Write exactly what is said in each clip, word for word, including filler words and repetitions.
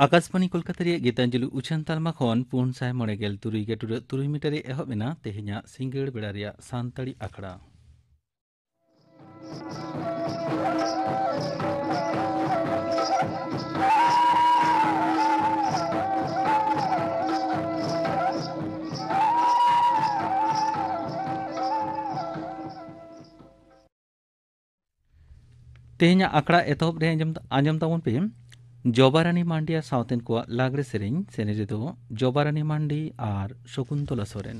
ᱟᱠᱟᱥᱵᱟᱬᱤ ᱠᱳᱞᱠᱟᱛᱟ ᱨᱮᱭᱟᱜ ᱜᱤᱛᱟᱧᱡᱚᱞᱤ ᱩᱪᱷᱟᱹᱱ ᱛᱟᱞᱢᱟ ᱠᱷᱚᱱ ᱯᱩᱱ ᱥᱟᱭ ᱢᱚᱬᱮ ᱜᱮᱞ ᱛᱩᱨᱩᱭ ᱜᱮ ᱴᱩᱰᱟᱹᱜ ᱛᱩᱨᱩᱭ ᱢᱤᱴᱟᱨ ᱨᱮ ᱮᱦᱚᱵ ᱮᱱᱟ ᱛᱮᱦᱮᱧᱟᱜ ᱥᱤᱸᱜᱟᱹᱲ ᱵᱮᱲᱟ ᱨᱮᱭᱟᱜ ᱥᱟᱱᱛᱟᱲᱤ ᱟᱠᱷᱲᱟ᱾ ᱛᱮᱦᱮᱧᱟᱜ ᱟᱠᱷᱲᱟ ᱮᱛᱚᱦᱚᱵ ᱨᱮ ᱟᱸᱡᱚᱢ, ᱟᱸᱡᱚᱢ ᱛᱟᱵᱚᱱ ᱯᱮ ᱡᱚᱵᱟᱨᱟᱱᱤ ᱢᱟᱱᱰᱤ ᱟᱨ ᱥᱟᱶᱛᱮᱱ ᱠᱚᱣᱟᱜ ᱞᱟᱜᱽᱲᱮ ᱥᱮᱨᱮᱧ᱾ ᱥᱮᱨᱮᱧ ᱨᱮᱫᱚ ᱡᱚᱵᱟᱨᱟᱱᱤ ᱢᱟᱱᱰᱤ ᱟᱨ ᱥᱚᱠᱩᱱᱛᱚᱞᱟ ᱥᱚᱨᱮᱱ᱾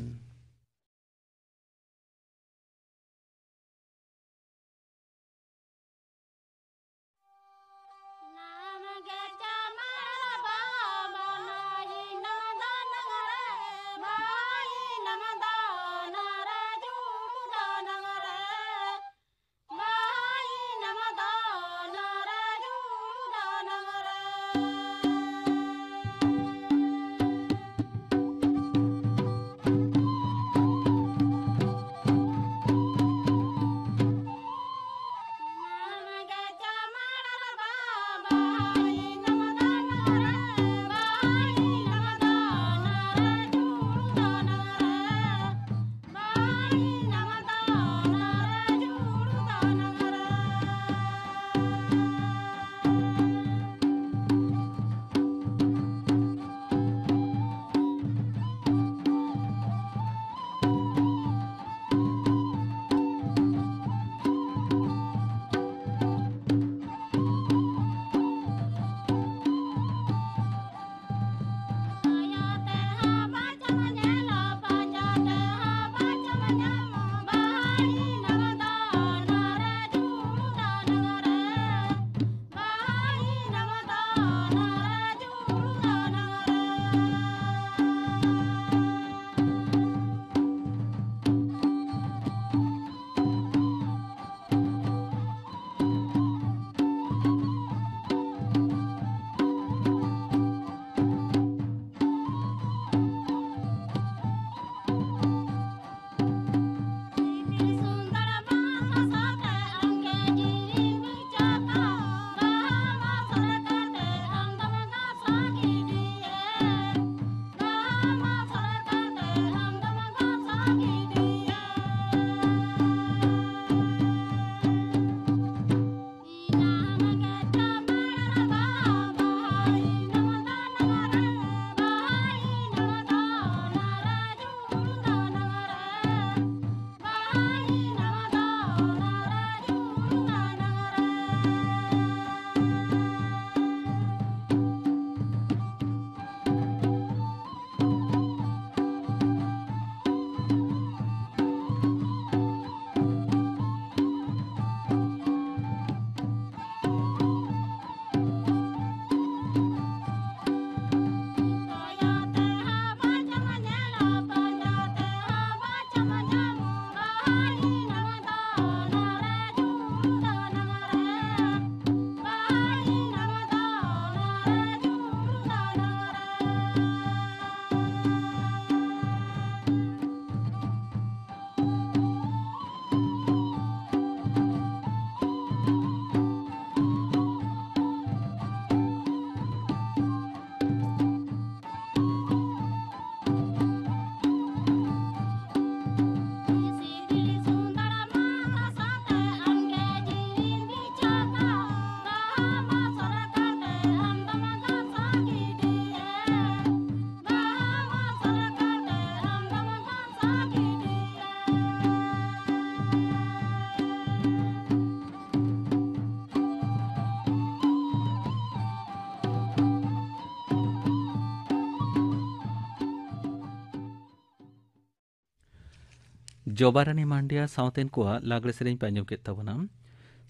ᱡᱚᱵᱟᱨᱟᱱᱤ ᱢᱟᱱᱰᱤᱭᱟ ᱥᱟᱶᱛᱮᱱ ᱠᱚᱣᱟᱜ ᱞᱟᱜᱽᱲᱮ ᱥᱮᱨᱮᱧ ᱯᱮ ᱟᱸᱡᱚᱢ ᱠᱮᱫ ᱛᱟᱵᱚᱱᱟ᱾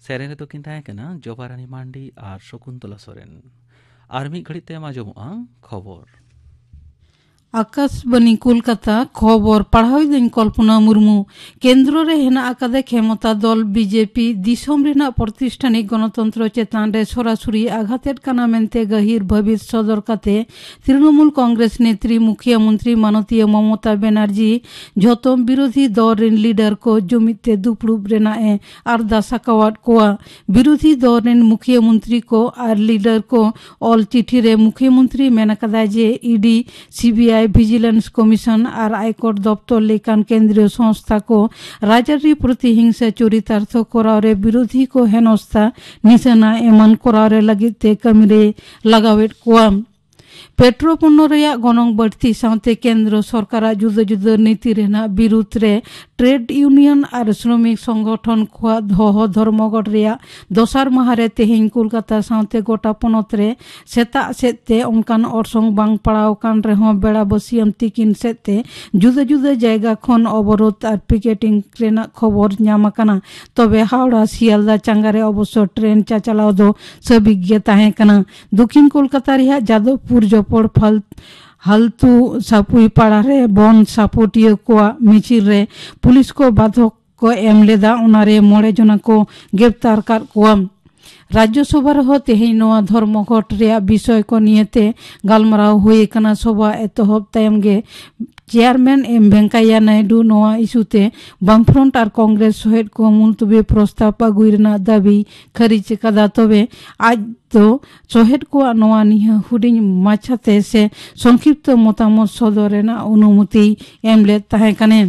ᱥᱮᱨᱮᱧ ᱨᱮᱫᱚ ᱠᱤᱱ ᱛᱟᱦᱮᱸ ᱠᱟᱱᱟ ᱡᱚᱵᱟᱨᱟᱱᱤ ᱢᱟᱱᱰᱤ ᱟᱨ ᱥᱚᱠᱩᱱᱛᱚᱞᱟ ᱥᱚᱨᱮᱱ᱾ ᱟᱨ ᱢᱤᱫ ᱜᱷᱟᱹᱲᱤᱡ ᱛᱟᱭᱚᱢ ᱟᱸᱡᱚᱢᱚᱜᱼᱟ ᱠᱷᱚᱵᱚᱨ᱾ ᱟᱠᱟᱥᱵᱟᱱᱤ ᱠᱳᱞᱠᱟᱛᱟ, ᱠᱷᱚᱵᱚᱨ ᱯᱟᱲᱦᱟᱣᱤᱫᱟᱹᱧ ᱠᱚᱞᱯᱚᱱᱟ ᱢᱩᱨᱢᱩ᱾ ᱠᱮᱱᱫᱨᱚ ᱨᱮ ᱦᱮᱱᱟᱜ ᱟᱠᱟᱫᱟ ᱠᱷᱮᱢᱚᱛᱟ ᱫᱚᱞ ᱵᱤᱡᱮᱯᱤ᱾ ᱫᱤᱥᱚᱢ ᱨᱮᱱᱟᱜ ᱯᱨᱚᱛᱤᱥᱴᱷᱟᱱᱤᱠ ᱜᱚᱱᱚᱛᱚᱱᱛᱨᱚ ᱪᱮᱛᱟᱱ ᱨᱮ ᱥᱚᱨᱟᱥᱚᱨᱤ ᱟᱜᱷᱟᱛ ᱮᱫ ᱠᱟᱱᱟ ᱢᱮᱱᱛᱮ ᱜᱟᱹᱦᱤᱨ ᱵᱷᱟᱹᱵᱤᱛ ᱥᱚᱫᱚᱨ ᱠᱟᱛᱮ ᱛᱨᱤᱱᱚᱢᱩᱞ ᱠᱚᱝᱜᱨᱮᱥ ᱱᱮᱛᱨᱤ ᱢᱩᱠᱷᱤᱭᱟᱹ ᱢᱚᱱᱛᱨᱤ ᱢᱚᱢᱚᱛᱟ ᱵᱮᱱᱟᱨᱡᱤ ᱡᱷᱚᱛᱚ ᱵᱤᱨᱳᱫᱷᱤ ᱫᱚᱞ ᱨᱮᱱ ᱞᱤᱰᱟᱨ ᱠᱚ ᱡᱩᱢᱤᱫ ᱛᱮ ᱫᱩᱯᱲᱩᱵ ᱨᱮᱱᱟᱜ ᱮ ᱟᱨᱫᱟᱥ ᱟᱠᱟᱣᱟᱫ ᱠᱚᱣᱟ᱾ ᱵᱤᱨᱳᱫᱷᱤ ᱫᱚᱞ ᱨᱮᱱ ᱢᱩᱠᱷᱤᱭᱟᱹ ᱢᱚᱱᱛᱨᱤ ᱠᱚ ᱟᱨ ᱞᱤᱰᱟᱨ ᱠᱚ ᱚᱞ ᱪᱤᱴᱷᱤ ᱨᱮ ᱢᱩᱠᱷᱤᱭᱟᱹ ᱢᱚᱱᱛᱨᱤ ᱢᱮᱱ ᱟᱠᱟᱫᱟᱭ ᱡᱮ ᱤᱰᱤ, ᱥᱤᱵᱤᱟᱭ, ᱵᱷᱤᱡᱤᱞᱮᱱᱥ ᱠᱚᱢᱤᱥᱚᱱ ᱟᱨ ᱟᱭᱠᱚᱨ ᱫᱚᱯᱛᱚᱨ ᱞᱮᱠᱟᱱ ᱠᱮᱱᱫᱨᱤᱭᱚ ᱥᱚᱝᱥᱛᱷᱟ ᱠᱚ ᱨᱟᱡᱽᱟᱹᱨᱤ ᱯᱨᱚᱛᱤᱦᱤᱝᱥᱟ ᱪᱚᱨᱤᱛᱟᱨᱛᱷᱚ ᱠᱚᱨᱟᱣ ᱨᱮ ᱵᱤᱨᱳᱫᱷᱤ ᱠᱚ ᱦᱮᱱᱚᱥᱛᱟ ᱱᱤᱥᱟᱹᱱᱟ ᱮᱢᱟᱱ ᱠᱚᱨᱟᱣ ᱨᱮ ᱞᱟᱹᱜᱤᱫ ᱛᱮ ᱠᱟᱹᱢᱤ ᱨᱮ ᱞᱟᱜᱟᱣᱮᱫ ᱠᱚᱣᱟ᱾ ᱯᱮᱴᱨᱳᱞ ᱯᱚᱱᱱᱚ ᱨᱮᱭᱟᱜ ᱜᱚᱱᱚᱝ ᱵᱟᱹᱲᱛᱤ ᱥᱟᱶᱛᱮ ᱠᱮᱱᱫᱨᱚ ᱥᱚᱨᱠᱟᱨᱟᱜ ᱡᱩᱫᱟᱹ ᱡᱩᱫᱟᱹ ᱱᱤᱛᱤ ᱨᱮᱱᱟᱜ ᱵᱤᱨᱩᱫᱷ ᱨᱮ ᱴᱨᱮᱰ ᱤᱭᱩᱱᱤᱭᱚᱱ ᱟᱨ ᱥᱨᱚᱢᱤᱠ ᱥᱚᱝᱜᱚᱴᱷᱚᱱ ᱠᱚᱣᱟᱜ ᱫᱚᱦᱚ ᱫᱷᱚᱨᱢᱚᱜᱚᱲ ᱨᱮᱭᱟᱜ ᱫᱚᱥᱟᱨ ᱢᱟᱦᱟ ᱨᱮ ᱛᱮᱦᱮᱧ ᱠᱳᱞᱠᱟᱛᱟ ᱥᱟᱶᱛᱮ ᱜᱚᱴᱟ ᱯᱚᱱᱚᱛ ᱨᱮ ᱥᱮᱛᱟᱜ ᱥᱮᱫ ᱛᱮ ᱚᱱᱠᱟᱱ ᱚᱨᱥᱚᱝ ᱵᱟᱝ ᱯᱟᱲᱟᱣ ᱟᱠᱟᱱ ᱨᱮᱦᱚᱸ ᱵᱮᱲᱟ ᱵᱟᱹᱥᱤᱭᱟᱹᱢ ᱛᱤᱠᱤᱱ ᱥᱮᱫ ᱛᱮ ᱡᱩᱫᱟᱹ ᱡᱩᱫᱟᱹ ᱡᱟᱭᱜᱟ ᱠᱷᱚᱱ ᱚᱵᱚᱨᱳᱫᱷ ᱟᱨ ᱯᱤᱠᱮᱴᱤᱝ ᱨᱮᱱᱟᱜ ᱠᱷᱚᱵᱚᱨ ᱧᱟᱢ ᱟᱠᱟᱱᱟ᱾ ᱛᱚᱵᱮ ᱦᱟᱣᱲᱟ ᱥᱤᱭᱟᱞᱫᱟ ᱪᱟᱸᱜᱟ ᱨᱮ ᱚᱵᱚᱥᱥᱚ ᱴᱨᱮᱱ ᱪᱟᱪᱟᱞᱟᱣ ᱫᱚ ᱥᱟᱹᱵᱤᱠ ᱜᱮ ᱛᱟᱦᱮᱸ ᱠᱟᱱᱟ᱾ ᱫᱚᱠᱷᱤᱱ ᱠᱳᱞᱠᱟᱛᱟ ᱨᱮᱭᱟᱜ ᱡᱟᱫᱚᱵᱯᱩᱨ ᱡᱚᱯᱚᱲ ᱯᱷᱟᱞ-, ᱦᱟᱞᱛᱩ ᱥᱟᱯᱩᱭ ᱯᱟᱲᱟ ᱨᱮ ᱵᱚᱱᱫᱷ ᱥᱟᱯᱚᱴᱤᱭᱟᱹ ᱠᱚᱣᱟᱜ ᱢᱤᱪᱷᱤᱞ ᱨᱮ ᱯᱩᱞᱤᱥ ᱠᱚ ᱵᱟᱫᱷᱚᱠ ᱠᱚ ᱮᱢ ᱞᱮᱫᱟ, ᱚᱱᱟᱨᱮ ᱢᱚᱬᱮ ᱡᱚᱱᱟ ᱠᱚ ᱜᱨᱮᱯᱛᱟᱨ ᱠᱟᱫ ᱠᱚᱣᱟ᱾ ᱨᱟᱡᱽᱡᱚᱥᱚᱵᱷᱟ ᱨᱮᱦᱚᱸ ᱛᱮᱦᱮᱧ ᱱᱚᱣᱟ ᱫᱷᱚᱨᱢᱚᱜᱷᱚᱴ ᱨᱮᱭᱟᱜ ᱵᱤᱥᱚᱭ ᱠᱚ ᱱᱤᱭᱮᱛᱮ ᱜᱟᱞᱢᱟᱨᱟᱣ ᱦᱩᱭ ᱟᱠᱟᱱᱟ᱾ ᱥᱚᱵᱷᱟ ᱮᱛᱚᱦᱚᱵ ᱛᱟᱭᱚᱢ ᱜᱮ ᱪᱮᱭᱟᱨᱢᱮᱱ ᱮᱢ ᱵᱷᱮᱝᱠᱟᱭᱟ ᱱᱟᱭᱰᱩ ᱱᱚᱣᱟ ᱤᱥᱩ ᱛᱮ ᱵᱟᱢᱯᱷᱨᱚᱱᱴ ᱟᱨ ᱠᱚᱝᱜᱨᱮᱥ ᱥᱚᱦᱮᱫ ᱠᱚ ᱢᱩᱞᱛᱩᱵᱤ ᱯᱨᱚᱥᱛᱟᱵ ᱟᱹᱜᱩᱭ ᱨᱮᱱᱟᱜ ᱫᱟᱹᱵᱤ ᱠᱷᱟᱹᱨᱤᱡ ᱟᱠᱟᱫᱟ᱾ ᱛᱚᱵᱮ ᱟᱡ ᱫᱚ ᱥᱚᱦᱮᱫ ᱠᱚᱣᱟᱜ ᱱᱚᱣᱟ ᱱᱤᱭᱟᱹ ᱦᱩᱰᱤᱧ ᱢᱟᱪᱷᱟᱛᱮ ᱥᱮ ᱥᱚᱝᱠᱷᱤᱯᱛᱚ ᱢᱚᱛᱟᱢᱚᱛ ᱥᱚᱫᱚᱨ ᱨᱮᱱᱟᱜ ᱚᱱᱩᱢᱚᱛᱤᱭ ᱮᱢ ᱞᱮᱫ ᱛᱟᱦᱮᱸ ᱠᱟᱱᱟ᱾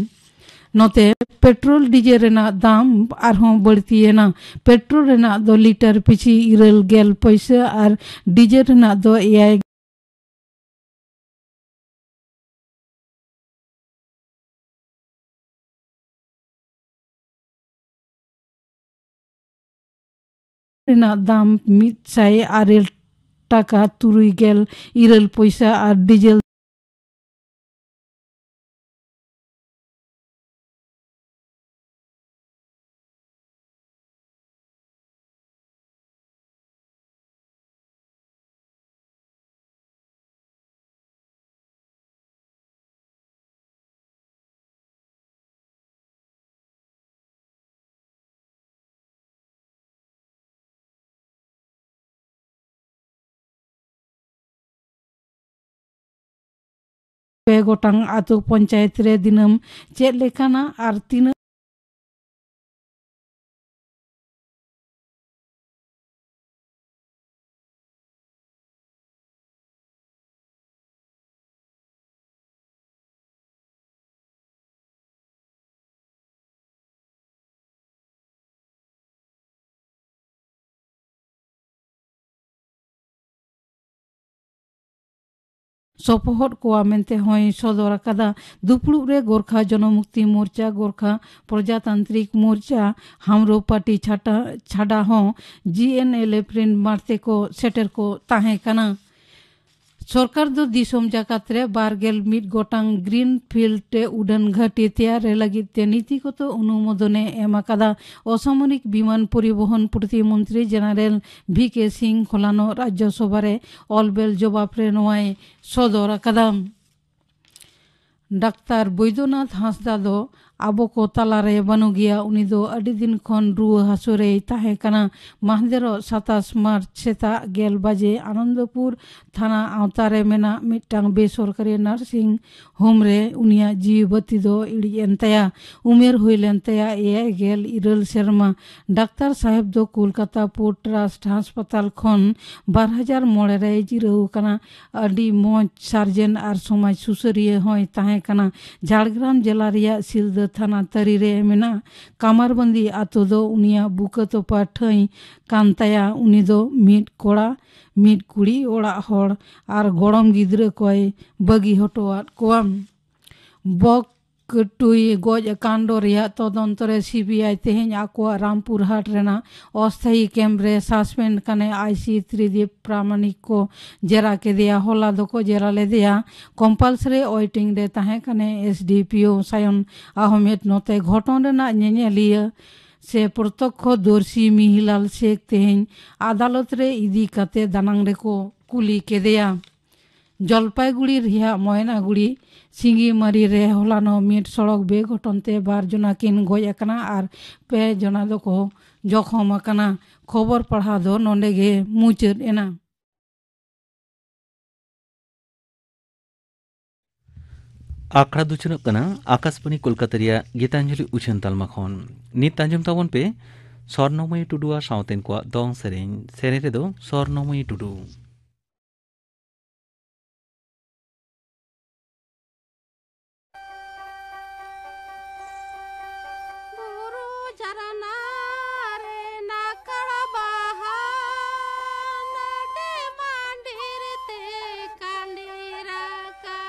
ᱱᱚᱛᱮ ᱯᱮᱴᱨᱳᱞ ᱰᱤᱡᱮᱞ ᱨᱮᱱᱟᱜ ᱫᱟᱢ ᱟᱨᱦᱚᱸ ᱵᱟᱹᱲᱛᱤᱭᱮᱱᱟ᱾ ᱯᱮᱴᱨᱳᱞ ᱨᱮᱱᱟᱜ ᱫᱚ ᱞᱤᱴᱟᱨ ᱯᱤᱪᱷᱤ ᱤᱨᱟᱹᱞ ᱜᱮᱞ ᱯᱚᱭᱥᱟ ᱟᱨ ᱰᱤᱡᱮᱞ ᱨᱮᱱᱟᱜ ᱫᱚ ᱮᱭᱟᱭ ᱨᱮᱱᱟᱜ ᱫᱟᱢ ᱢᱤᱫ ᱥᱟᱭ ᱟᱨᱮ ᱴᱟᱠᱟ ᱛᱩᱨᱩᱭ ᱜᱮᱞ ᱤᱨᱟᱹᱞ ᱯᱚᱭᱥᱟ ᱟᱨ ᱰᱤᱡᱮᱞ ᱯᱮ ᱜᱚᱴᱟᱝ ᱟᱛᱳ ᱯᱚᱧᱪᱟᱭᱮᱛ ᱨᱮ ᱫᱤᱱᱟᱹᱢ ᱪᱮᱫ ᱞᱮᱠᱟᱱᱟᱜ ᱟᱨ ᱛᱤᱱᱟᱹᱜ ᱥᱚᱯᱚᱦᱚᱫ ᱠᱚᱣᱟ ᱢᱮᱱᱛᱮ ᱦᱚᱸᱭ ᱥᱚᱫᱚᱨ ᱟᱠᱟᱫᱟ᱾ ᱫᱩᱯᱲᱩᱵ ᱨᱮ ᱜᱳᱨᱠᱷᱟ ᱡᱚᱱᱚᱢᱩᱠᱛᱤ ᱢᱳᱨᱪᱟ, ᱜᱳᱨᱠᱷᱟ ᱯᱨᱚᱡᱟᱛᱟᱱᱛᱨᱤᱠ ᱢᱳᱨᱪᱟ, ᱦᱟᱢᱨᱳ ᱯᱟᱨᱴᱤ ᱪᱷᱟᱰᱟ, ᱪᱷᱟᱰᱟ ᱦᱚᱸ ᱡᱤ ᱮᱱ ᱮᱞ ᱮᱯᱷ ᱨᱮᱱ ᱢᱟᱲᱛᱮ ᱠᱚ ᱥᱮᱴᱮᱨ ᱠᱚ ᱛᱟᱦᱮᱸ ᱠᱟᱱᱟ᱾ ᱥᱚᱨᱠᱟᱨ ᱫᱚ ᱫᱤᱥᱚᱢ ᱡᱟᱠᱟᱛ ᱨᱮ ᱵᱟᱨ ᱜᱮᱞ ᱢᱤᱫ ᱜᱚᱴᱟᱝ ᱜᱨᱤᱱ ᱯᱷᱤᱞᱰ ᱨᱮ ᱩᱰᱟᱹᱱ ᱜᱷᱟᱹᱴᱤ ᱛᱮᱭᱟᱨ ᱨᱮ ᱞᱟᱹᱜᱤᱫ ᱛᱮ ᱱᱤᱛᱤᱜᱚᱛᱚ ᱚᱱᱩᱢᱳᱫᱚᱱᱮ ᱮᱢ ᱟᱠᱟᱫᱟ᱾ ᱚᱥᱟᱢᱚᱨᱤᱠ ᱵᱤᱢᱟᱱ ᱯᱚᱨᱤᱵᱚᱦᱚᱱ ᱯᱨᱚᱛᱤᱢᱚᱱᱛᱨᱤ ᱡᱮᱱᱟᱨᱮᱞ ᱵᱷᱤ ᱠᱮ ᱥᱤᱝ ᱦᱚᱞᱟᱱᱚᱜ ᱨᱟᱡᱽᱡᱚᱥᱚᱵᱷᱟ ᱨᱮ ᱚᱞᱵᱮᱞ ᱡᱚᱵᱟᱵ ᱨᱮ ᱱᱚᱣᱟᱭ ᱥᱚᱫᱚᱨ ᱟᱠᱟᱫᱟ᱾ ᱰᱟᱠᱛᱟᱨ ᱵᱳᱭᱫᱚᱱᱟᱛᱷ ᱦᱟᱸᱥᱫᱟ ᱫᱚ ᱟᱵᱚ ᱠᱚ ᱛᱟᱞᱟᱨᱮ ᱵᱟᱹᱱᱩᱜ ᱜᱮᱭᱟ᱾ ᱩᱱᱤ ᱫᱚ ᱟᱹᱰᱤ ᱫᱤᱱ ᱠᱷᱚᱱ ᱨᱩᱣᱟᱹ ᱦᱟᱹᱥᱩ ᱨᱮᱭ ᱛᱟᱦᱮᱸ ᱠᱟᱱᱟ᱾ ᱢᱟᱦᱫᱮᱨᱚᱜ ᱥᱟᱛᱟᱥ ᱢᱟᱨᱪ ᱥᱮᱛᱟᱜ ᱜᱮᱞ ᱵᱟᱡᱮ ᱟᱱᱚᱱᱫᱚᱯᱩᱨ ᱛᱷᱟᱱᱟ ᱟᱣᱛᱟ ᱨᱮ ᱢᱮᱱᱟᱜ ᱢᱤᱫᱴᱟᱝ ᱵᱮᱥᱚᱨᱠᱟᱨᱤ ᱱᱟᱨᱥᱤᱝ ᱦᱳᱢ ᱨᱮ ᱩᱱᱤᱭᱟᱜ ᱡᱤᱣᱤ ᱵᱟᱹᱛᱤ ᱫᱚ ᱤᱲᱤᱡ ᱮᱱ ᱛᱟᱭᱟ᱾ ᱩᱢᱮᱨ ᱦᱩᱭ ᱞᱮᱱ ᱛᱟᱭᱟ ᱮᱭᱟᱭ ᱜᱮᱞ ᱤᱨᱟᱹᱞ ᱥᱮᱨᱢᱟ᱾ ᱰᱟᱠᱛᱟᱨ ᱥᱟᱦᱮᱵᱽ ᱫᱚ ᱠᱳᱞᱠᱟᱛᱟ ᱯᱳᱨᱴ ᱴᱨᱟᱥᱴ ᱦᱟᱥᱯᱟᱛᱟᱞ ᱠᱷᱚᱱ ᱵᱟᱨ ᱦᱟᱡᱟᱨ ᱢᱚᱬᱮ ᱨᱮᱭ ᱡᱤᱨᱟᱹᱣ ᱟᱠᱟᱱᱟ᱾ ᱟᱹᱰᱤ ᱢᱚᱡᱽ ᱥᱟᱨᱡᱮᱱ ᱟᱨ ᱥᱚᱢᱟᱡᱽ ᱥᱩᱥᱟᱹᱨᱤᱭᱟᱹ ᱦᱚᱸᱭ ᱛᱟᱦᱮᱸ ᱠᱟᱱᱟ᱾ ᱡᱷᱟᱲᱜᱨᱟᱢ ᱡᱮᱞᱟ ᱨᱮᱭᱟᱜ ᱥᱤᱞᱫᱟᱹ ᱛᱷᱟᱱᱟ ᱛᱟᱹᱨᱤ ᱨᱮ ᱢᱮᱱᱟᱜ ᱠᱟᱢᱟᱨᱵᱟᱸᱫᱤ ᱟᱛᱳ ᱫᱚ ᱩᱱᱤᱭᱟᱜ ᱵᱩᱠᱟᱹ ᱛᱚᱯᱟ ᱴᱷᱟᱹᱭ ᱠᱟᱱ ᱛᱟᱭᱟ᱾ ᱩᱱᱤ ᱫᱚ ᱢᱤᱫ ᱠᱚᱲᱟ, ᱢᱤᱫ ᱠᱩᱲᱤ, ᱚᱲᱟᱜ ᱦᱚᱲ ᱟᱨ ᱜᱚᱲᱚᱢ ᱜᱤᱫᱽᱨᱟᱹ ᱠᱚᱭ ᱵᱟᱹᱜᱤ ᱦᱚᱴᱚᱣᱟᱫ ᱠᱚᱣᱟ᱾ ᱵᱚᱠ ᱠᱟᱹᱴᱩᱭ ᱜᱚᱡ ᱠᱟᱱᱰ ᱨᱮᱭᱟᱜ ᱛᱚᱫᱚᱱᱛᱚ ᱨᱮ ᱥᱤ ᱵᱤ ᱟᱭ ᱛᱮᱦᱮᱧ ᱟᱠᱚᱣᱟᱜ ᱨᱟᱢᱯᱩᱨᱦᱟᱴ ᱨᱮᱱᱟᱜ ᱚᱥᱛᱷᱟᱭᱤ ᱠᱮᱢᱯ ᱨᱮ ᱥᱟᱥᱯᱮᱱᱰ ᱠᱟᱱᱮ ᱟᱭ ᱥᱤ ᱛᱨᱤᱫᱤᱯ ᱯᱨᱟᱢᱟᱱᱤᱠ ᱠᱚ ᱡᱮᱨᱟ ᱠᱮᱫᱮᱭᱟ᱾ ᱦᱚᱞᱟ ᱫᱚᱠᱚ ᱡᱮᱨᱟ ᱞᱮᱫᱮᱭᱟ᱾ ᱠᱚᱢᱯᱟᱞᱥ ᱨᱮ ᱳᱭᱮᱴᱤᱝ ᱨᱮ ᱛᱟᱦᱮᱸ ᱠᱟᱱᱮ ᱮᱥ ᱰᱤ ᱯᱤ ᱳ ᱥᱟᱭᱚᱱ ᱟᱦᱚᱢᱮᱫ᱾ ᱱᱚᱛᱮ ᱜᱷᱚᱴᱚᱱ ᱨᱮᱱᱟᱜ ᱧᱮᱧᱮᱞᱤᱭᱟᱹ ᱥᱮ ᱯᱨᱚᱛᱚᱠᱠᱷᱚ ᱫᱚᱨᱥᱤ ᱢᱤᱦᱤᱞᱟᱞ ᱥᱮᱠ ᱛᱮᱦᱮᱧ ᱟᱫᱟᱞᱚᱛ ᱨᱮ ᱤᱫᱤ ᱠᱟᱛᱮ ᱫᱟᱱᱟᱝ ᱨᱮᱠᱚ ᱠᱩᱞᱤ ᱠᱮᱫᱮᱭᱟ᱾ ᱡᱚᱞᱯᱟᱭᱜᱩᱲᱤ ᱨᱮᱭᱟᱜ ᱢᱚᱭᱱᱟᱜᱩᱲᱤ ᱥᱤᱸᱜᱤᱢᱟᱨᱤ ᱨᱮ ᱦᱚᱞᱟᱱᱚᱜ ᱢᱤᱫ ᱥᱚᱲᱚᱠ ᱵᱮᱜᱷᱚᱴᱚᱱ ᱛᱮ ᱵᱟᱨ ᱡᱚᱱᱟ ᱠᱤᱱ ᱜᱚᱡ ᱟᱠᱟᱱᱟ ᱟᱨ ᱯᱮ ᱡᱚᱱᱟ ᱫᱚᱠᱚ ᱡᱚᱠᱷᱚᱢ ᱟᱠᱟᱱᱟ᱾ ᱠᱷᱚᱵᱚᱨ ᱯᱟᱲᱦᱟᱣ ᱫᱚ ᱱᱚᱰᱮ ᱜᱮ ᱢᱩᱪᱟᱹᱫ ᱮᱱᱟ᱾ ᱟᱠᱷᱲᱟ ᱫᱚ ᱪᱟᱞᱟᱜ ᱠᱟᱱᱟ ᱟᱠᱟᱥᱵᱟᱬᱤ ᱠᱳᱞᱠᱟᱛᱟ ᱨᱮᱭᱟᱜ ᱜᱤᱛᱟᱧᱡᱚᱞᱤ ᱩᱪᱷᱟᱹᱱ ᱛᱟᱞᱢᱟ ᱠᱷᱚᱱ᱾ ᱱᱤᱛ ᱟᱸᱡᱚᱢ ᱛᱟᱵᱚᱱ ᱯᱮ ᱥᱚᱨᱱᱚᱢᱚᱭᱤ ᱴᱩᱰᱩᱣᱟᱜ ᱥᱟᱶᱛᱮᱱ ᱠᱚᱣᱟᱜ ᱫᱚᱝ ᱥᱮᱨᱮᱧ᱾ ᱥᱮᱨᱮᱧ ᱨᱮᱫᱚ ᱥᱚᱨᱱᱚᱢᱚᱭᱤ ᱴᱩᱰᱩ᱾ ᱵᱩᱨᱩ ᱡᱷᱟᱨᱱᱟ ᱨᱮ ᱱᱟᱠᱟᱲ ᱵᱟᱦᱟ, ᱱᱟᱰᱮ ᱢᱟᱱᱰᱤᱨ ᱛᱮ ᱠᱟᱹᱞᱤ ᱨᱟᱠᱟᱵ᱾